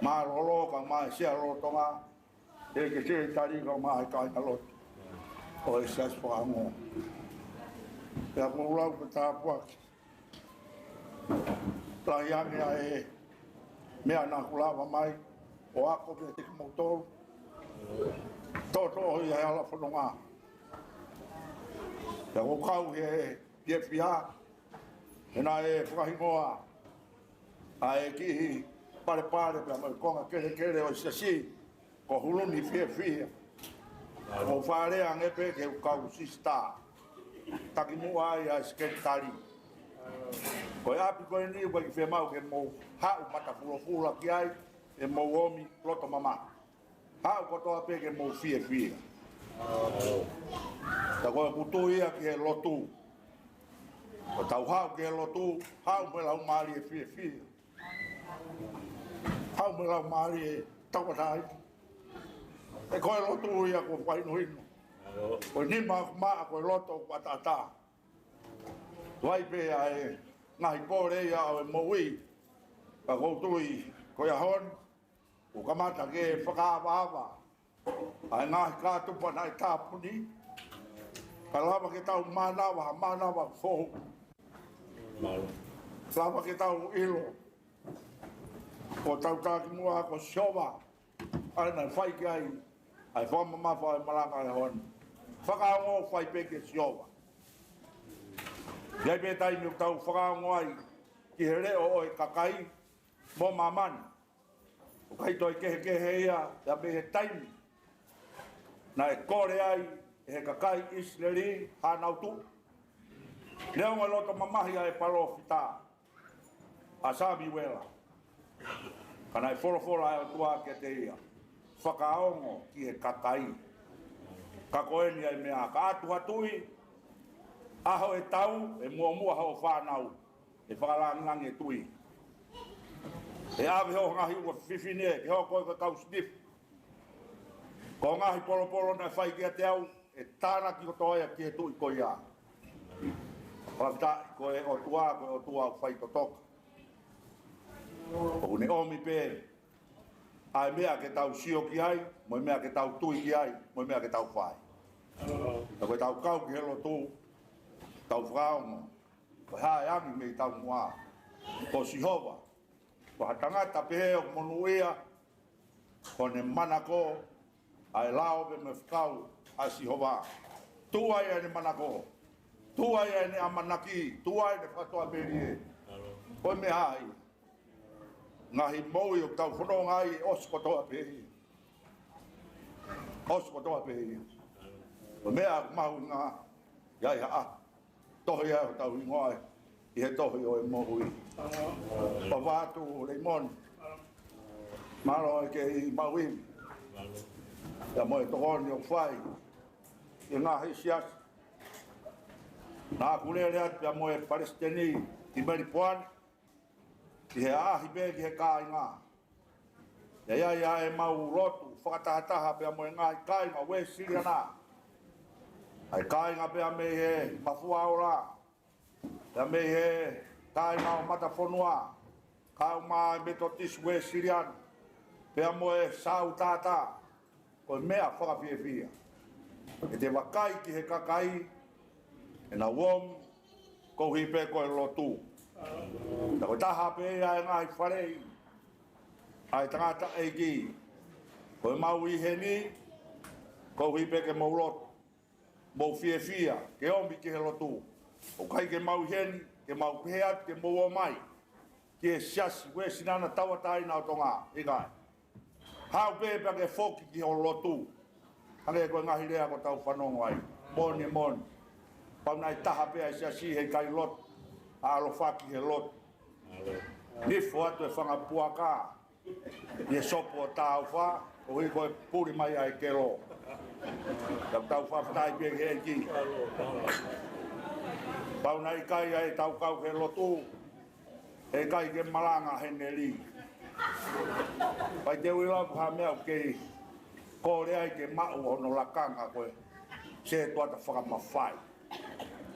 mālōlō kae ʻumaʻā e sea lolotonga. He ke sekelitali kae ʻumaʻā e kāingalotu ʻo e Siasi Fakaongo. Pea ʻoku ou lau ko e tāpuaki. Lahi ange ʻa e meʻa naʻa ku lava mai ʻo ako kiate kimoutolu. Toʻotoʻo ia he hala fononga. Pea ʻoku ou kau he fiefia, he naʻe fakahingoa ʻa e kiʻi palepale pea mo e konga kelekele ʻo e Siasi ko Huluni Fiefia. Mo fakalea ange pē ke u kau sisitā. Takimuʻa ai ʻa e sekelitali. Ko e ʻapi ko eni ʻoku ʻikai fiemaʻu ke mou haʻu matafulofula ki ai, ʻe mou ʻomi loto mamahi. Haʻu kotoa pē ke mou fiefia. Ka ko e kutu ia ki he lotu. Ko ʻetau haʻu ki he lotu, haʻu mo e laumālie fiefia. Haʻu mo e laumālie tauʻatāina. He ko e lotu ia ʻoku fakahinohino. Ko e nima ʻoku maʻa, ko e loto ʻoku ʻataʻatā. Tuai pē ʻa e ngaahi pole ia ʻo e moʻui. Ka ʻoku ou tui, Ko ia hon, ʻoku kamata ke fakaavaava ʻa e ngaahi kātoanga naʻe tāpuni, ka lava ke tau mānava ha mānava foʻou. Lava ke tau ʻilo ko hotau takimuʻa ko Sihova, ʻa ia naʻe fai ki ai ʻa e fakamamafa ʻo e malanga he ʻaho ni. Fakaongo fai pē kia Sihova. ʻI ai pē taimi ʻoku tau fakaongo ai ki he leʻo ʻo e kakai mo māmani. ʻOku ʻikai toe kehekehe ia, ia mei he taimi naʻe kole ai ʻe he kakai ʻIsileli haʻanau tuʻi. Neongo e loto mamahi ʻa e palōfita ʻa Samiuela, ka naʻe folofola ʻa e ʻOtua kiate ia, fakaongo ki he kakai. Ka ko eni ʻa e meʻa, ka ʻatu ha tuʻi, ʻaho ʻe tau, ʻe muʻomuʻa hoʻo fānau, ʻe fakalangilangi e tuʻi, ʻe ʻave hoʻo ngaahi ʻuha fefine ke hoko ko e kau sinifi. Ko e ngaahi polopolo naʻe fai kiate au, ʻe tānaki kotoa ia ki he tuʻi ko ia. Fakafetaʻi ko e ʻOtua, ko e ʻOtua ʻoku fai totoka. ʻOku ne ʻomi pē ʻa e meʻa ke tau sio ki ai, mo e meʻa ke tau tui ki ai, mo e meʻa ke tau fai. Ka ko ʻetau kau ki he lotu, tau fakaongo ko e hā ʻe angi mei taumuʻa. Ko Sihova, ko ha tangata pehē ʻoku monūʻia, ko ʻene manako ʻa e lao pē mo e fekau ʻa Sihova. Tuʻu ai ʻene manako, tuʻu ai ʻene ʻamanaki, tuʻu ai ʻene fakatoʻa melie. Ko e meʻa ia, ngaahi moʻui ʻoku tau fononga ai, ʻosi kotoa pē ia. ʻOsi kotoa pē ia. Ko e meʻa mahuʻinga ia ʻi ha ʻaho, tohi ai hotau hingoa ʻi he tohi ʻo e moʻui. Papa atu Leimoni, mālō e kei maʻu ivi, pea mo e tokoni ʻoku fai ki he ngaahi siasi. Naʻa ku lele atu pea mo e palesiteni ʻi Melipoane, ʻi he ʻaʻahi pē ki he kāinga. ʻI ai ʻa ʻemau lotu fakatahataha pea mo e ngaahi kāinga Uēsiliana, ʻa e kāinga pea mei he Mafua Ola, pea mei he kāinga ʻo Matafonua, kau mai Metotisi Uēsiliana, pea mo e Sautata. Ko e meʻa fakafiefia ke te vakai ki he kakai ʻenau omi koeʻuhi pē ko e lotu. Ka ko e taha pē ia ʻa e ngaahi faleʻi ʻa e tangataʻeiki. Ko ʻemau ʻi heni koeʻuhi pē ke mou lotu, mou fiefia ke omi ki he lotu. ʻOku ʻikai ke mau ʻi heni ke mau pehē atu ke mou ō mai ki he Siasi Uēsiliana Tauʻatāina ʻo Tonga, ʻikai. Haʻu pē pea ke foki ki hoʻo lotu. Hangē ko e ngaahi lea ʻoku tau fanongo ai. Moʻoni, moʻoni. Pau naʻe taha pē ʻa e siasi, heʻikai lotu. ʻAlu ʻo faki he lotu. Nifo atu e fanga puaka ʻi he sopu ʻo Taufa, koeʻuhi ko e puli mai ʻa e kelo. Tau, tau fakafetaʻi pē ki he ʻEiki. Pau naʻe ʻikai ʻa ʻetau kau he lotu, heʻikai ke malanga he neli. Pea te u ʻilo ko ha meʻa ʻoku kei kole ai ke maʻu hono lakanga ko e setuata fakamafai.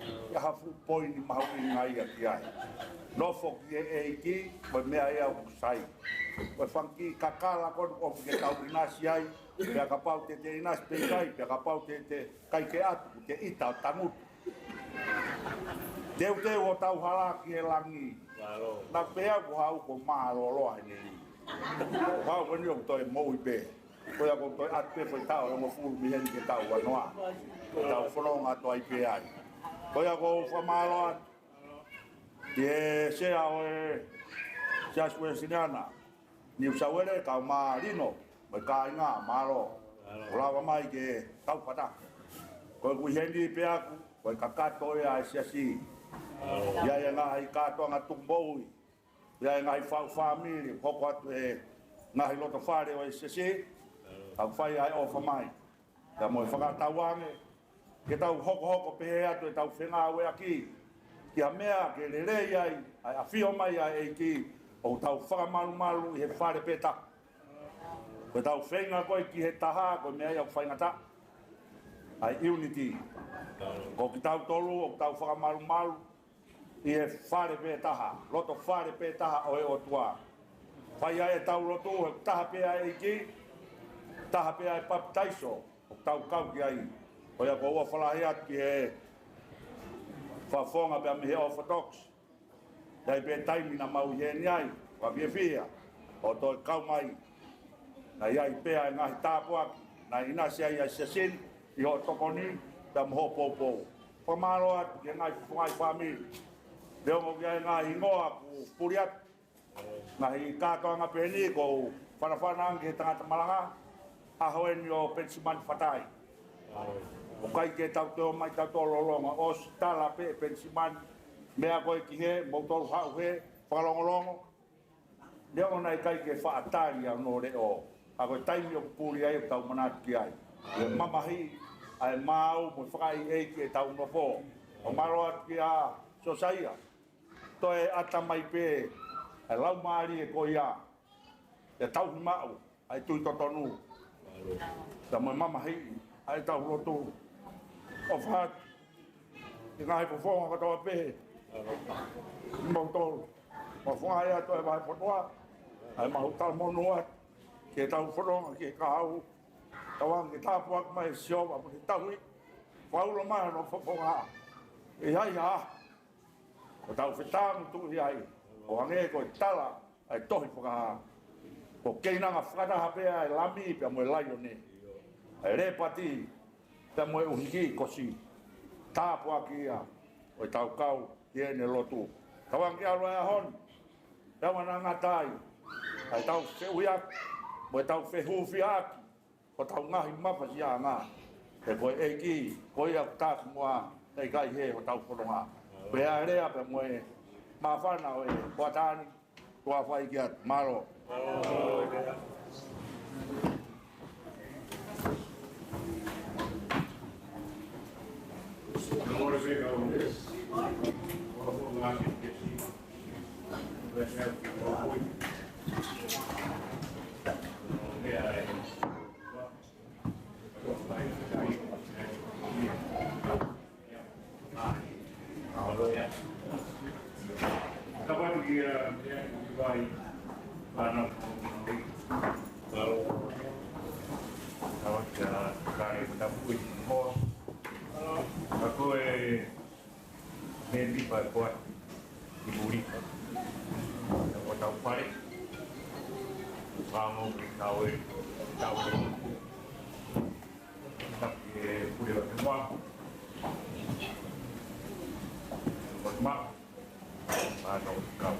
ʻI ai ha fuʻu poini mahuʻinga ia ki ai. Nofo ki he ʻEiki, ko e meʻa ia ʻoku sai. Ko e fanga kiʻi kakala ko ē ʻoku ke tau ʻinasi ai, pea kapau te te ʻinasi pē ʻikai, pea kapau te te ʻikai ke ʻatu, te ʻita ʻo tangutu. Teuteu hotau hala ki he langi. Mālō. Naʻa pehē au ko haʻu ko mālōlō he neli. Ko haʻu ko eni ʻoku toe moʻui pē. Ko ia ʻoku toe ʻatu pē foʻi taʻu ʻe hongofulu mei heni ki he taʻu ua noa. Tau fononga atu ai pē ai. Ko ia ʻoku ou fakamālō atu ki he sea ʻo e Siasi Uēsiliana Niu Sauele, kau Mālino, mo e kāinga, mālō. Mālō. ʻO lava mai ke tau fata. Ko ʻeku ʻi heni pē ʻaʻaku, ko e kakato ia ʻa e siasi. Mālō. ʻI ai e ngaahi kātoanga tukumoʻui. ʻI ai e ngaahi faʻu fāmili, hoko atu e ngaahi loto fale ʻo e siasi. Mālō. Tau fai ai ʻofa mai. Ka mo e fakatauange, ke tau hokohoko pehē atu ʻetau fengāueʻaki ki ha meʻa ke lelei ai ʻa e ʻafio mai ʻa e ʻEiki, ʻo tau fakamalumalu ʻi he fale pē taha. Ko ʻetau feinga ko ē ki he taha, ko e meʻa ia ʻoku faingataʻa, ʻa e unity. Ko kitautolu ʻoku tau fakamalumalu ʻi he fale pē taha, loto fale pē taha ʻo e ʻOtua. Fai ai ʻetau lotu, he taha pē ʻa e ʻEiki, taha pē ʻa e papitaiso ʻoku tau kau ki ai. Ko ia ʻoku ou ʻofa lahi atu ki he Fakafofonga pea mei he Orthodox. ʻI ai pē taimi naʻa mau ʻi heni ai, ʻoku fiefia ʻo toe kau mai. Naʻe ʻi ai pē ʻa e ngaahi tāpuaki naʻe ʻinasi ai ʻa e siasi ni ʻi hoʻo tokoni pea mo hoʻo poupou. Fakamālō atu ki he ngaahi fofonga ʻi fāmili. Neongo ki ai e ngaahi hingoa kuo puli atu, ngaahi kātoanga pehē ni, ʻoku ou fanafana ange ki he tangata malanga, ʻaho eni ʻo Penisimani Fatai. ʻOku ʻikai ke tau toe ō mai tautolu ʻo lōlonga, ʻosi tala pē ʻe Penisimani, meʻa ko ē ki hē, moutolu haʻu hē, fakalongolongo. Neongo naʻe ʻikai ke faʻa tali ʻa hono leʻo, ka ko e taimi ʻoku puli ai ʻoku tau manatu ki ai. ʻE mamahiʻi ʻa e maau mo e fakaʻeiʻeiki ʻetau nofo. ʻOku mālō atu kia Siosaia. Toe ʻata mai pē ʻa e laumālie ko ia, ʻe tauhi maʻu ʻa e tui totonu. Pea mo e mamahiʻi ʻa ʻetau lotu. ʻOfa atu ki he ngaahi fofonga kotoa pē, moutolu. Mo e fofonga ia ʻo e Vahefonua, ʻa e maʻu talamonū atu ki heʻetau fononga ki he kahaʻu. Tauange ke tāpuaki mai ʻe Sihova mo ke tauhi. Fakaulo mai hono fofonga. ʻE ʻi ai ha ʻo tau fetāngutuʻi ai, ʻo hangē ko e tala ʻa e tohi Fakahā. Ko e keinanga fakataha pē ʻa e lami pea mo e laione, ʻa e lēpati pea mo e ʻuhiki kosi. Tāpuaki ia ʻo ʻetau kau ki heʻene lotu. Tauange ke ʻalu ʻa e ʻaho ni, pea ʻoua naʻa ngata ai ʻa ʻetau feʻuhiʻaki mo ʻetau fehūfiaʻaki hotau ngaahi mafasiaʻanga. He ko e ʻEiki, ko ia ʻoku taki muʻa, naʻe ʻikai hē hotau fononga. Pea lea pea mo e māfana ʻo e kuata ni, tuʻa fai ki atu. Mālō. Ka ko e mēmipa ʻe koa ki muli. Ko hotau fale. Fāngo ki tau e, tau e. Taki e pule wa te moa. Wa te moa. Mātou kau.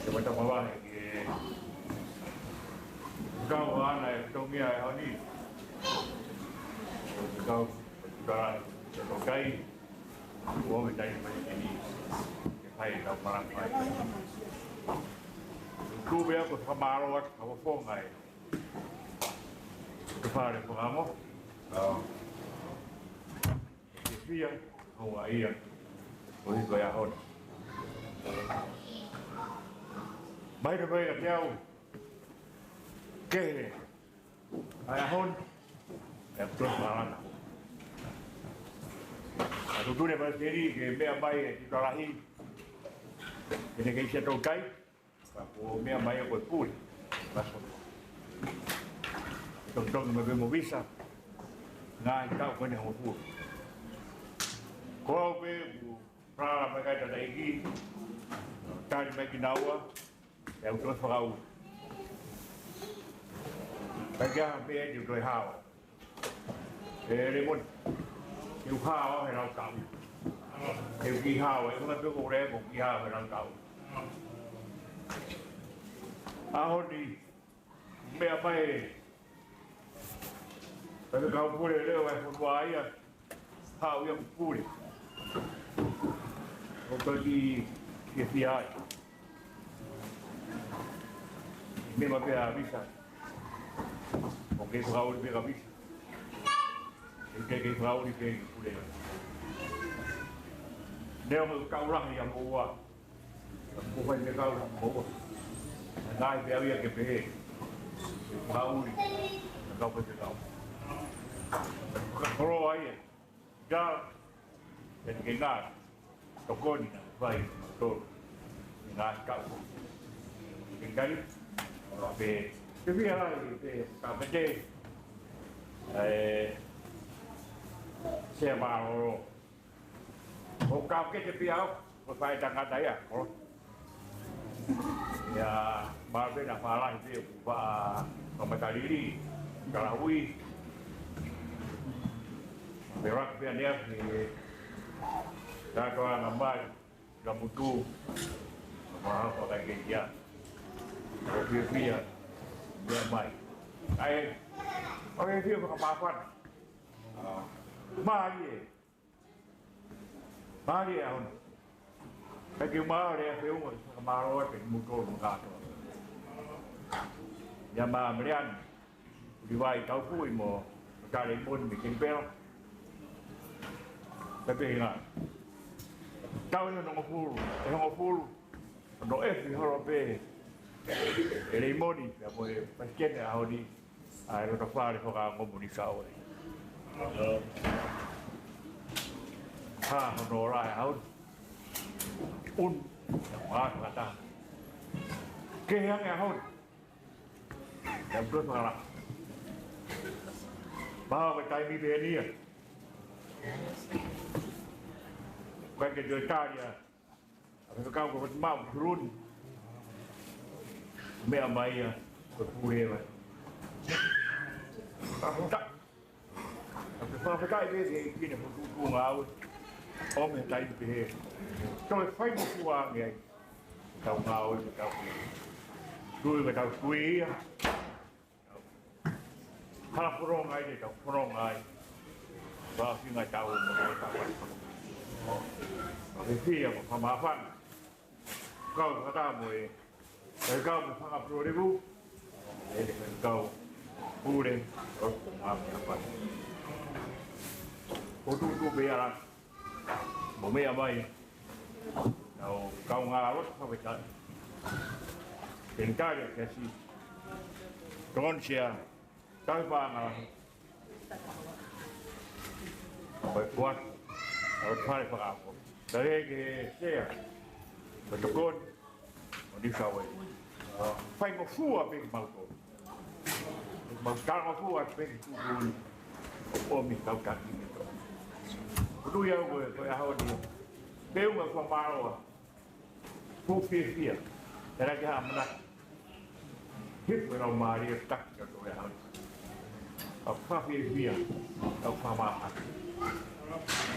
Te mata mavahe ki he kau ana e tongia e honi. Kau, kau, kau, kai. Ua me tai mai ke ni, ke fai e tau malanga ai. Tuku pea ko e fakamālō atu ki he Fakafofonga ē. Ko e fale Fakaongo. Ke fia, ʻo ua ia. Ko hiko ia hona. Mai te koe ia te au. Ke ʻa e ʻaho ni, ʻe ʻalu atu ʻa e malanga. ʻA e tuʻutuʻuni ʻa e Palesiteni ke meʻa mai e Tiuta Lahi, ke ne kei sia tau kai, ka kuo meʻa mai ʻa e ko e pule. Maso. Tongitongi mai pē mo visa, ngaahi taʻu ko eni hongofulu. Ko au pē, kuo palala mai kai tataiki, tali mai kinaua, ʻe au toe fakaʻuli. Pea ke aha pē ʻe au toe hao. ʻE Lemoni, ke u hao he lau taʻu. Ke u kiʻi hao, ʻe kona pē ko ʻeku kiʻi hao he lau taʻu. ʻAho ni, meʻa mai, pea ke kau pule leo e fonua ia. Haʻu ia ʻo pule. ʻO toki ke fia ai. Meʻa mai pē ʻa visa. ʻOku kei fakaʻuli pē ka visa. ʻOku kei, kei fakaʻuli pē ke pule. Neongo ʻeku kau lahi ʻia moua. Ko fai fekau mo ua. Naʻe pē au ia ke pehē. Fakaʻuli. Naʻe kau fai fekau. Fakakoloa ia. Ka, pea ke ngā tokoni naʻe fai mo tolu. Ngā kau. Ke kai. Pea, pea fiefia lahi pē ka pete. ʻE, Sea Mālōlō. ʻOku kau kete pē au, ko e faʻētangata ia, ko. Ia, mālō pē naʻa faʻa lahi pē, ʻoku faʻa, faʻa matalili, kalaui. Pea laku pē ʻaneafi, ka ko ana mai. Ka mutu, mahalo ko e kakai ia. Ko e fiefia, meʻa mai. ʻAi, ko e fiefia fakamāfana. Mālie. Mālie ʻaho ni. Ka ke mālō e feʻunga, fakamālō atu ki he moutolu kātoa. Ia mā Meleane. Livai Taufuʻi mo Tale Moni mei Kenipela. Pea pehē ngali. Taʻu ʻe hongofulu, ʻe hongofulu. Hono efi holo pē ʻe Leimoni, pea mo e palesiteni ʻaho ni, ʻa e loto fale fakaongo mo Niu Saute. Hā hono ola he ʻaho ni. Un, ʻa fakataha. Kehe ange ʻaho ni. Ia, ʻoku ou fakala. Mahalo ko e taimi pē eni ia. Ko e ke toe tali ʻa e faifekau ko Maʻu Puluni. Meʻa mai ia, ko e pule vai. Ka hota. Ka ke fakafetaʻi pē ki he ʻEiki he fokotuʻutuʻu ngāue. ʻO mei he taimi pehē. Toe faingofua ange ai. Tau ngāue, tau tui, tau tui ia. Hala fononga ai, tau fononga ai. Pea feinga tau mo tau. Pea fiefia mo fakamāfana. Kau fakataha mo e. Kau mo Fanga Pulolevu. ʻE kau pule, ʻo ko ngā meʻa pā. Ko tutu pē ala. Mo meʻa mai. Nau kau ngā loto fakafetaʻi. Kenitali ʻa Siasi. Tokoni Sea. Tau pā ngā. Ko e kuat. Nau fale fakaako. Tau he ke Sea. Ko tokoni. ʻO Niu Saute. Faingofua pē kimautolu. Mau talangofua pē ki tuʻu ni. ʻO mi kau taki mi tō. Ko tui au ko e, ko e ʻaho ni. Feʻunga fakamālō. Ko e fiefia. Tera ke ha mana. Hifu e lau mālie taki ka ko e ʻaho ni. ʻOku fakafiefia. ʻOku fakamāfana.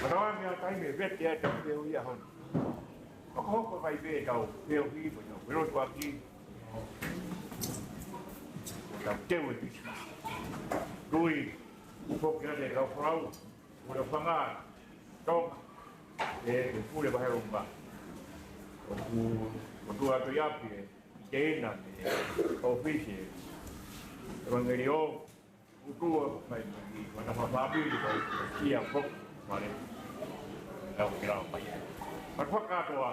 Ka tau ʻai meʻa taimi vete ai tau fehuʻi ʻaho ni. Hokohoko mai pē tau fehuʻi, ko tau fehuʻi tuʻaki. Ko tau teu e pisi. Tui, foki ʻa e kau folau, ko tau fanga, Tonga, ʻe, ʻe pule vahe luma. ʻOku, ʻoku tuʻu atu ʻi ʻapi ē, ʻi Teina, ʻi ʻōfisi ē, ʻevangelio, ʻOtua, mai, mai, mai, mai, mai, mai, ia, foki, mare. Lau, lau, mai. Mai, fakatoa,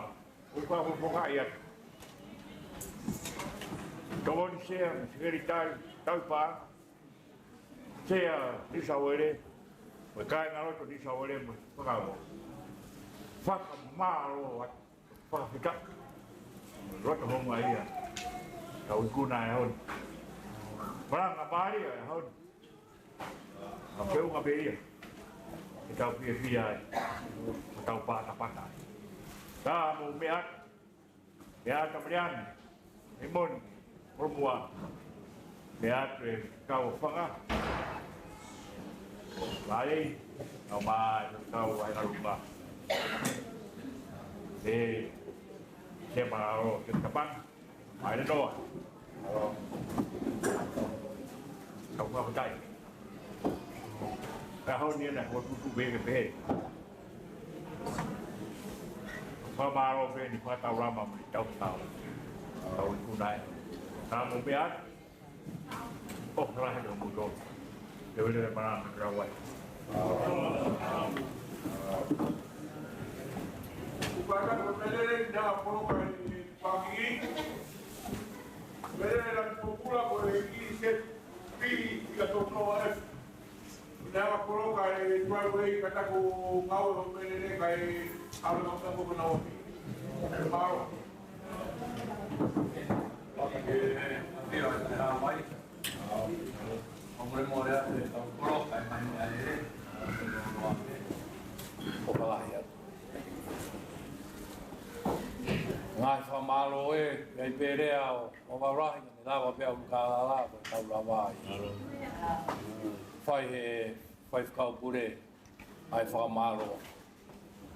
ʻo fakafofongaʻi atu. Tokoni Sea, Sekelitali, Taupa, Sea, Niu Saute, mo e kāingalotu Niu Saute, mo e fakaʻamu. Fakamālō atu. Fakafetaʻi. Loto hounga ia. Tau ikuna e ʻaho ni. Malanga mālie e ʻaho ni. ʻA feʻunga pē ia. Ke tau fiefia ai. Ke tau patapata ai. Ka mou meʻa atu. Meʻa atu Meleane. Leimoni. Holomua. Meʻa atu e kau fanga. Vale, kau mai, kau ai ngalunga. ʻE, Sea Mālōlō, ke tapan. Mai le noa. Kau fanga kotai. Ka honi ena, ko tutu pē ke pehē. Fakamālō pē ni fakataulama mo ni tau tau. Tau ikuna e. Ka mou meʻa atu. ʻO, lahi ʻo muto. Te vele le mana me kau ai. Kupaka ko Melele na poloka i paki. Melele na popula ko e ki se pi i ka toko ai. Na poloka e tualu e ka taku ngau ʻo Melele kai alo na taku na ofi. Mālō. ʻIo, ʻe hā mai. ʻO mole mole atu e tau kolo, kae mai mai e. ʻO fakalahi atu. Ngaahi fakamālō ē, ʻi ai pē lea ʻo, ʻo fakalahi, ne lava pē au ka lala, ko e tau lava ai. Fai he, fai fakau pule. ʻA e fakamālō.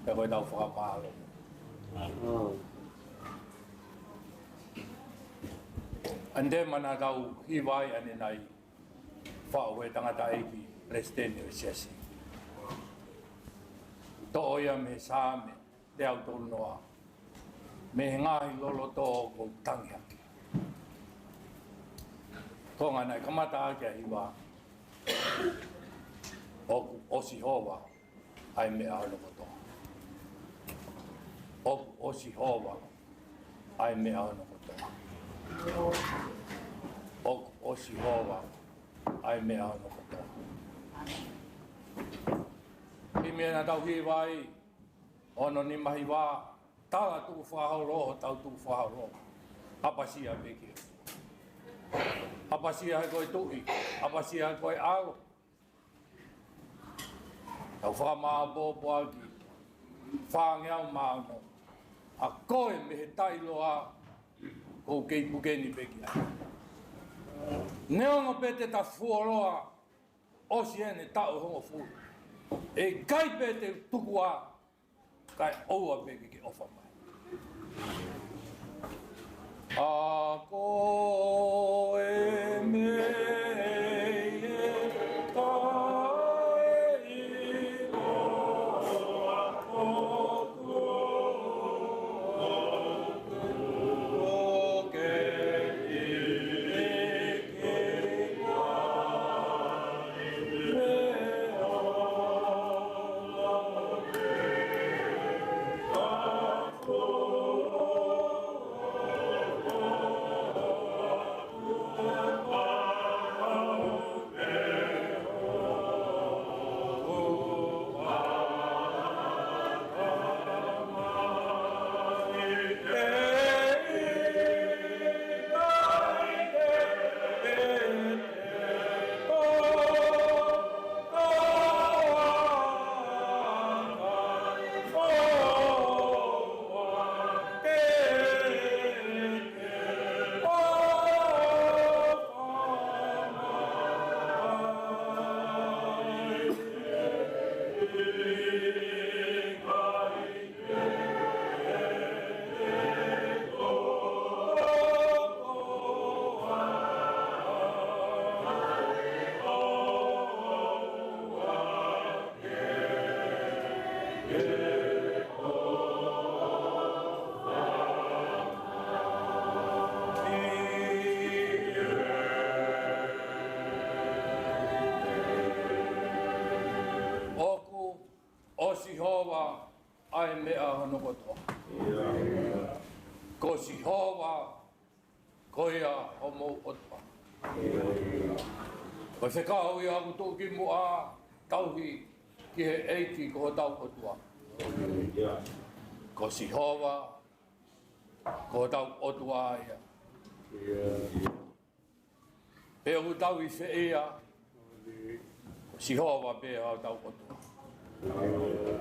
Pea ko e tau fakamālō. ʻAnite mana tau hiva ai ʻanenai. Faʻu he tangataʻeiki Palesiteni ʻo e Siasi. Toʻo ia mei he Saame, teau tolu noa. Mei he ngaahi loloto ʻoku ou tangi hake. Ko e ngaahi kamata ʻaki ʻa e hiva. ʻOku ʻo Sihova ʻa e meʻa hono kotoa. ʻOku ʻo Sihova ʻa e meʻa hono kotoa. ʻOku ʻo Sihova ʻa e meʻa hono kotoa. Himi ena tau hiva ai, ono nima hiva, tala tukufakaholo, tau tukufakaholo. ʻApasia pē ki. ʻApasia he ko e Tuʻi, ʻapasia he ko e ʻAlo. Tau fakamāʻopoʻopo ʻaki, fāngeau mā ono. ʻA koe mei he taʻiloa, ʻoku ou kei puke ni pē ki ai. Neongo pē te ta fuoloa, ʻosi ʻene taʻu hongofulu. ʻE ʻikai pē te u tuku ā, kae ʻoua pē ke ke ʻofa mai. ʻA koe mei he taʻiloa ʻoku ʻOku ʻo Sihova ʻa e meʻa hono kotoa. Ko Sihova, ko ia homou ʻOtua. Ko e fekau ia ʻoku tuʻu ki muʻa, tauhi ki he ʻEiki ko hotau ʻOtua. Ko Sihova, ko hotau ʻOtua ia. Pe ʻoku tau ʻi fē ia, ko Sihova pē hotau ʻOtua.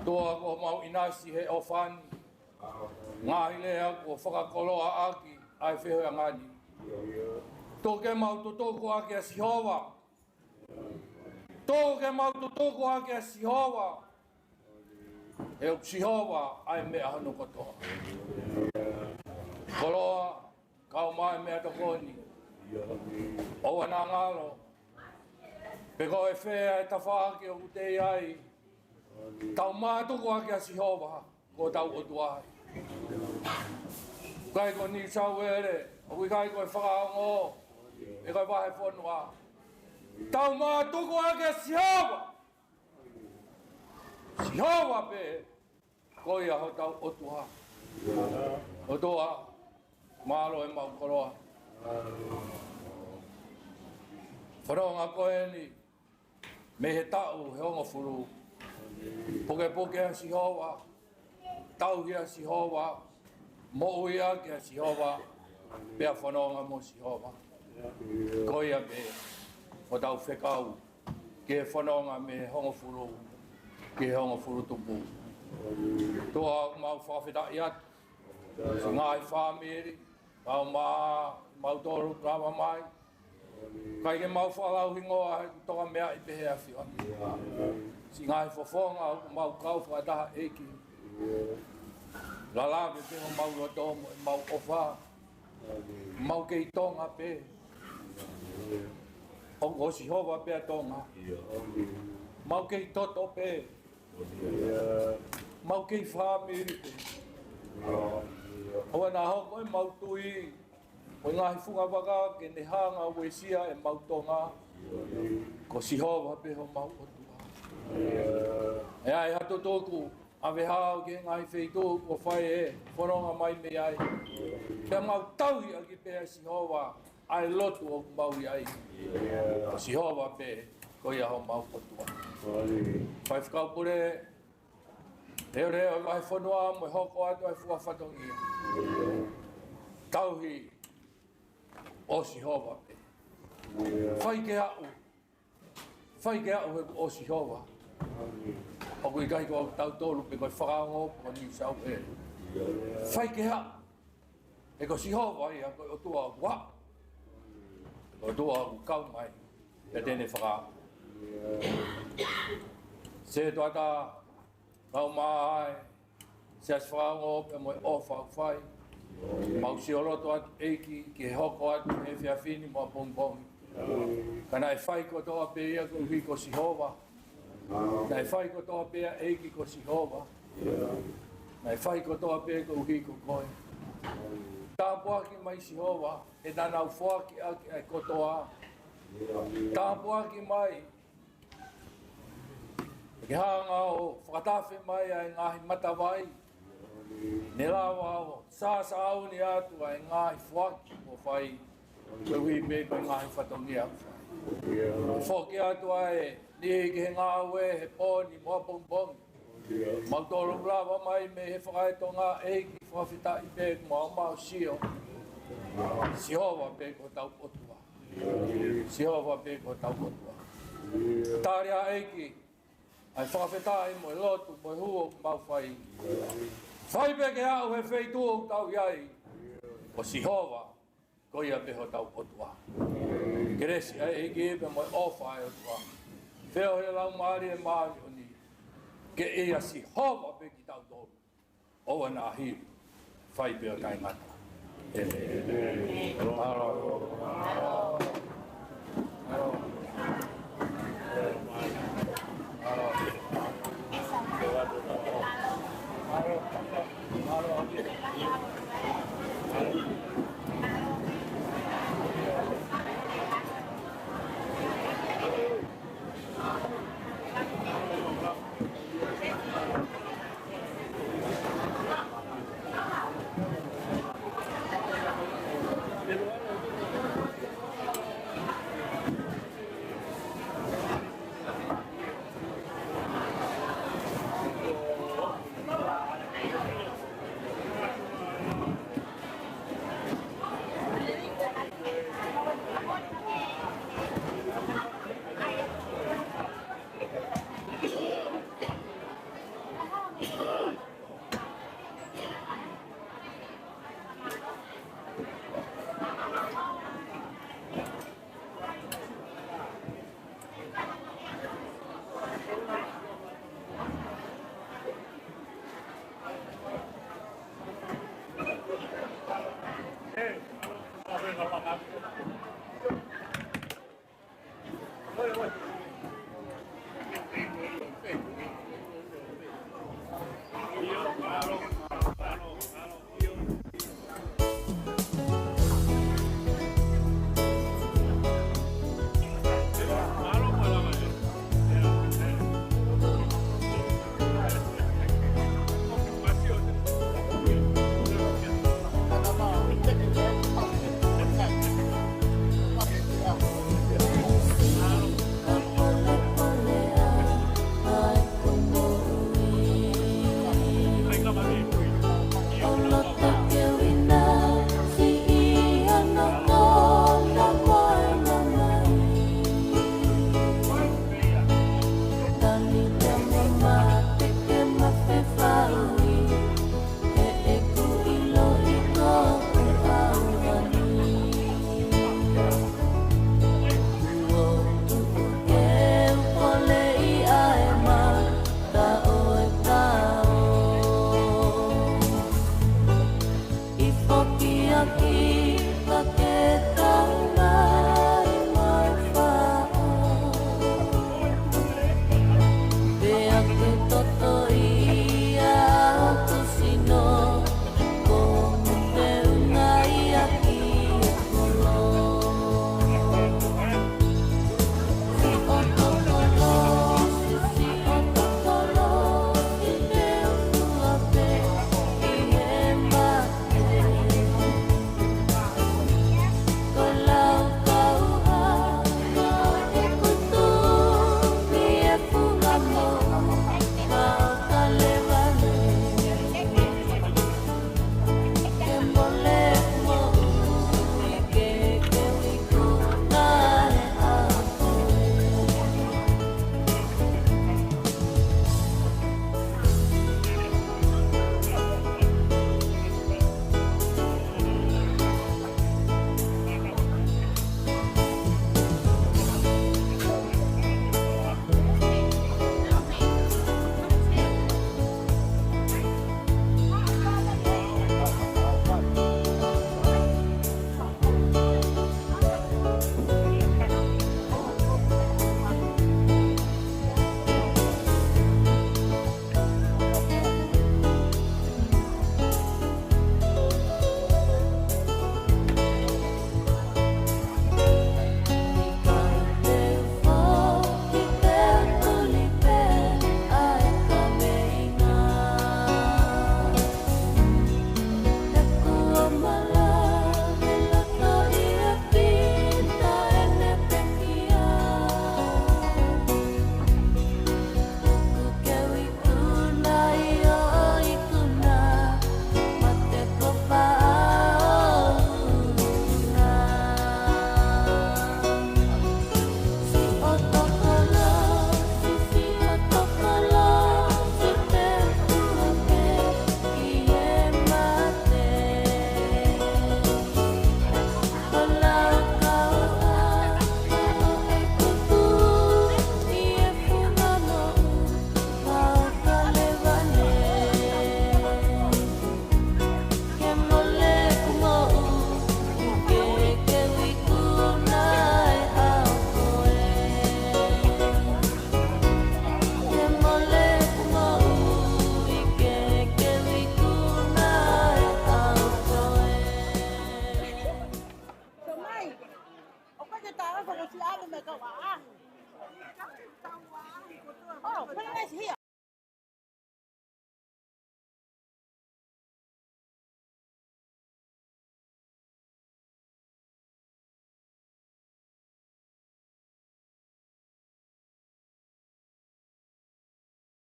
Tuku ke mau ʻinasi he ʻofa ni, ngaahi lea kuo fakakoloa ʻaki ʻa e feohiʻanga ni. Tuku ke mau tutuku ʻaki ʻa Sihova. Tuku ke mau tutuku ʻaki ʻa Sihova. He ʻoku Sihova ʻa e meʻa hono kotoa. Koloa, kau mai meʻatokoni. ʻOua naʻa ngalo. Pe ko e fē ʻa e tafaʻaki ʻoku te ʻi ai. Tau mātuku ʻaki ʻa Sihova, ko hotau ʻOtua. ʻIkai ko New South Wales, ʻoku ʻikai ko e fakaongo, ʻe ko e vahefonua. Tau mātuku ʻaki ʻa Sihova. Sihova pē, ko ia hotau ʻOtua. ʻOtua, mālō e mau koloa. Fononga ko eni, mei he taʻu he hongofulu. Pukepuke ʻa Sihova, tauhi ʻa Sihova, moʻui ʻaki ʻa Sihova, pea fononga mo Sihova. Ko ia pē ʻoku tau fekau ki he fononga mei he hongofulu ki he hongofulu tupu. ʻOtua, ʻoku mau fakafetaʻi atu siʻi ngaahi fāmili, mau mā, mau tolu lava mai. ʻIkai ke mau fakalauhingoa he ʻoku toka meaʻi pē he ʻAfiona siʻi ngaahi fofonga ʻoku mau kau fakataha, ʻEiki. Lalave pē homau loto mo ʻemau ʻofa. Mau kei Tonga pē. ʻOku ʻo Sihova pē ʻa Tonga. Mau kei toto pē. Mau kei fāmili pē. ʻOua naʻa hoko ʻemau tui mo e ngaahi funga vaka ke ne hanga ʻo uesia ʻemau Tonga. Ko Sihova pē homau ʻOtua. ʻE ʻi ai ha tutuku, ʻave hao ki he ngaahi feituʻu kuo fai e fononga mai mei ai. Pea mau tauhi ʻaki pē ʻe Sihova ʻa e lotu ʻoku mau ʻi ai. Ko Sihova pē, ko ia homau ʻOtua. Faifekau Pule, leʻoleʻo ʻa e fonua mo e hoko atu ʻa e fua fatongia. Tauhi ʻo Sihova pē. Fai ke aʻu. Fai ke aʻu he ʻo Sihova. ʻOku ʻikai ko tautolu pe ko e fakaongo pe ko New South Wales. Fai ke aʻu. He ko Sihova ia ko e ʻOtua ʻoku aʻu. Ko e ʻOtua ʻoku kau mai. Pea te ne fakaongo. Setuata, kau mai. Siasi fakaongo pea mo e ʻofa ʻoku fai. Mau sio loto atu, ʻEiki, ki he hoko atu he efiafi ni mo ʻapongipongi. Ka naʻe fai kotoa pē ia koeʻuhi ko Sihova. Naʻe fai kotoa pē ia, ʻEiki, ko Sihova. Naʻe fai kotoa pē koeʻuhi ko koe. Tāpuaki mai Sihova, he naʻa nau foaki ʻaki ʻa e kotoa. Tāpuaki mai, ke hanga ʻo fakatafe mai ʻa e ngaahi matavai. Ne lava ʻo sāsāuni atu ʻa e ngaahi foaki kuo fai. Koeʻuhi pē ko e ngaahi fatongia. Foki atu ʻa e niʻihi ki he ngāue he pō ni mo ʻapongipongi. Mau tolo lava mai mei he fakaetonga, ʻEiki, fakafetaʻi pē kuo mau maʻu sio. Sihova pē ko hotau ʻOtua. Sihova pē ko hotau ʻOtua. Tali ā, ʻEiki, ʻa e fakafetaʻi mo e lotu mo e hū ʻoku mau fai. Fai pē ke aʻu he feituʻu ʻoku tau ʻi ai. Ko Sihova, ko ia pē hotau ʻOtua. Kelesi ʻa e ʻEiki pea mo e ʻofa ʻa e ʻOtua, feohi ʻa e Laumālie Māʻoniʻoni, ke ʻia Sihova pē kitautolu. ʻOua naʻa hili, fai pē ʻo taʻengata. ʻĒmeni.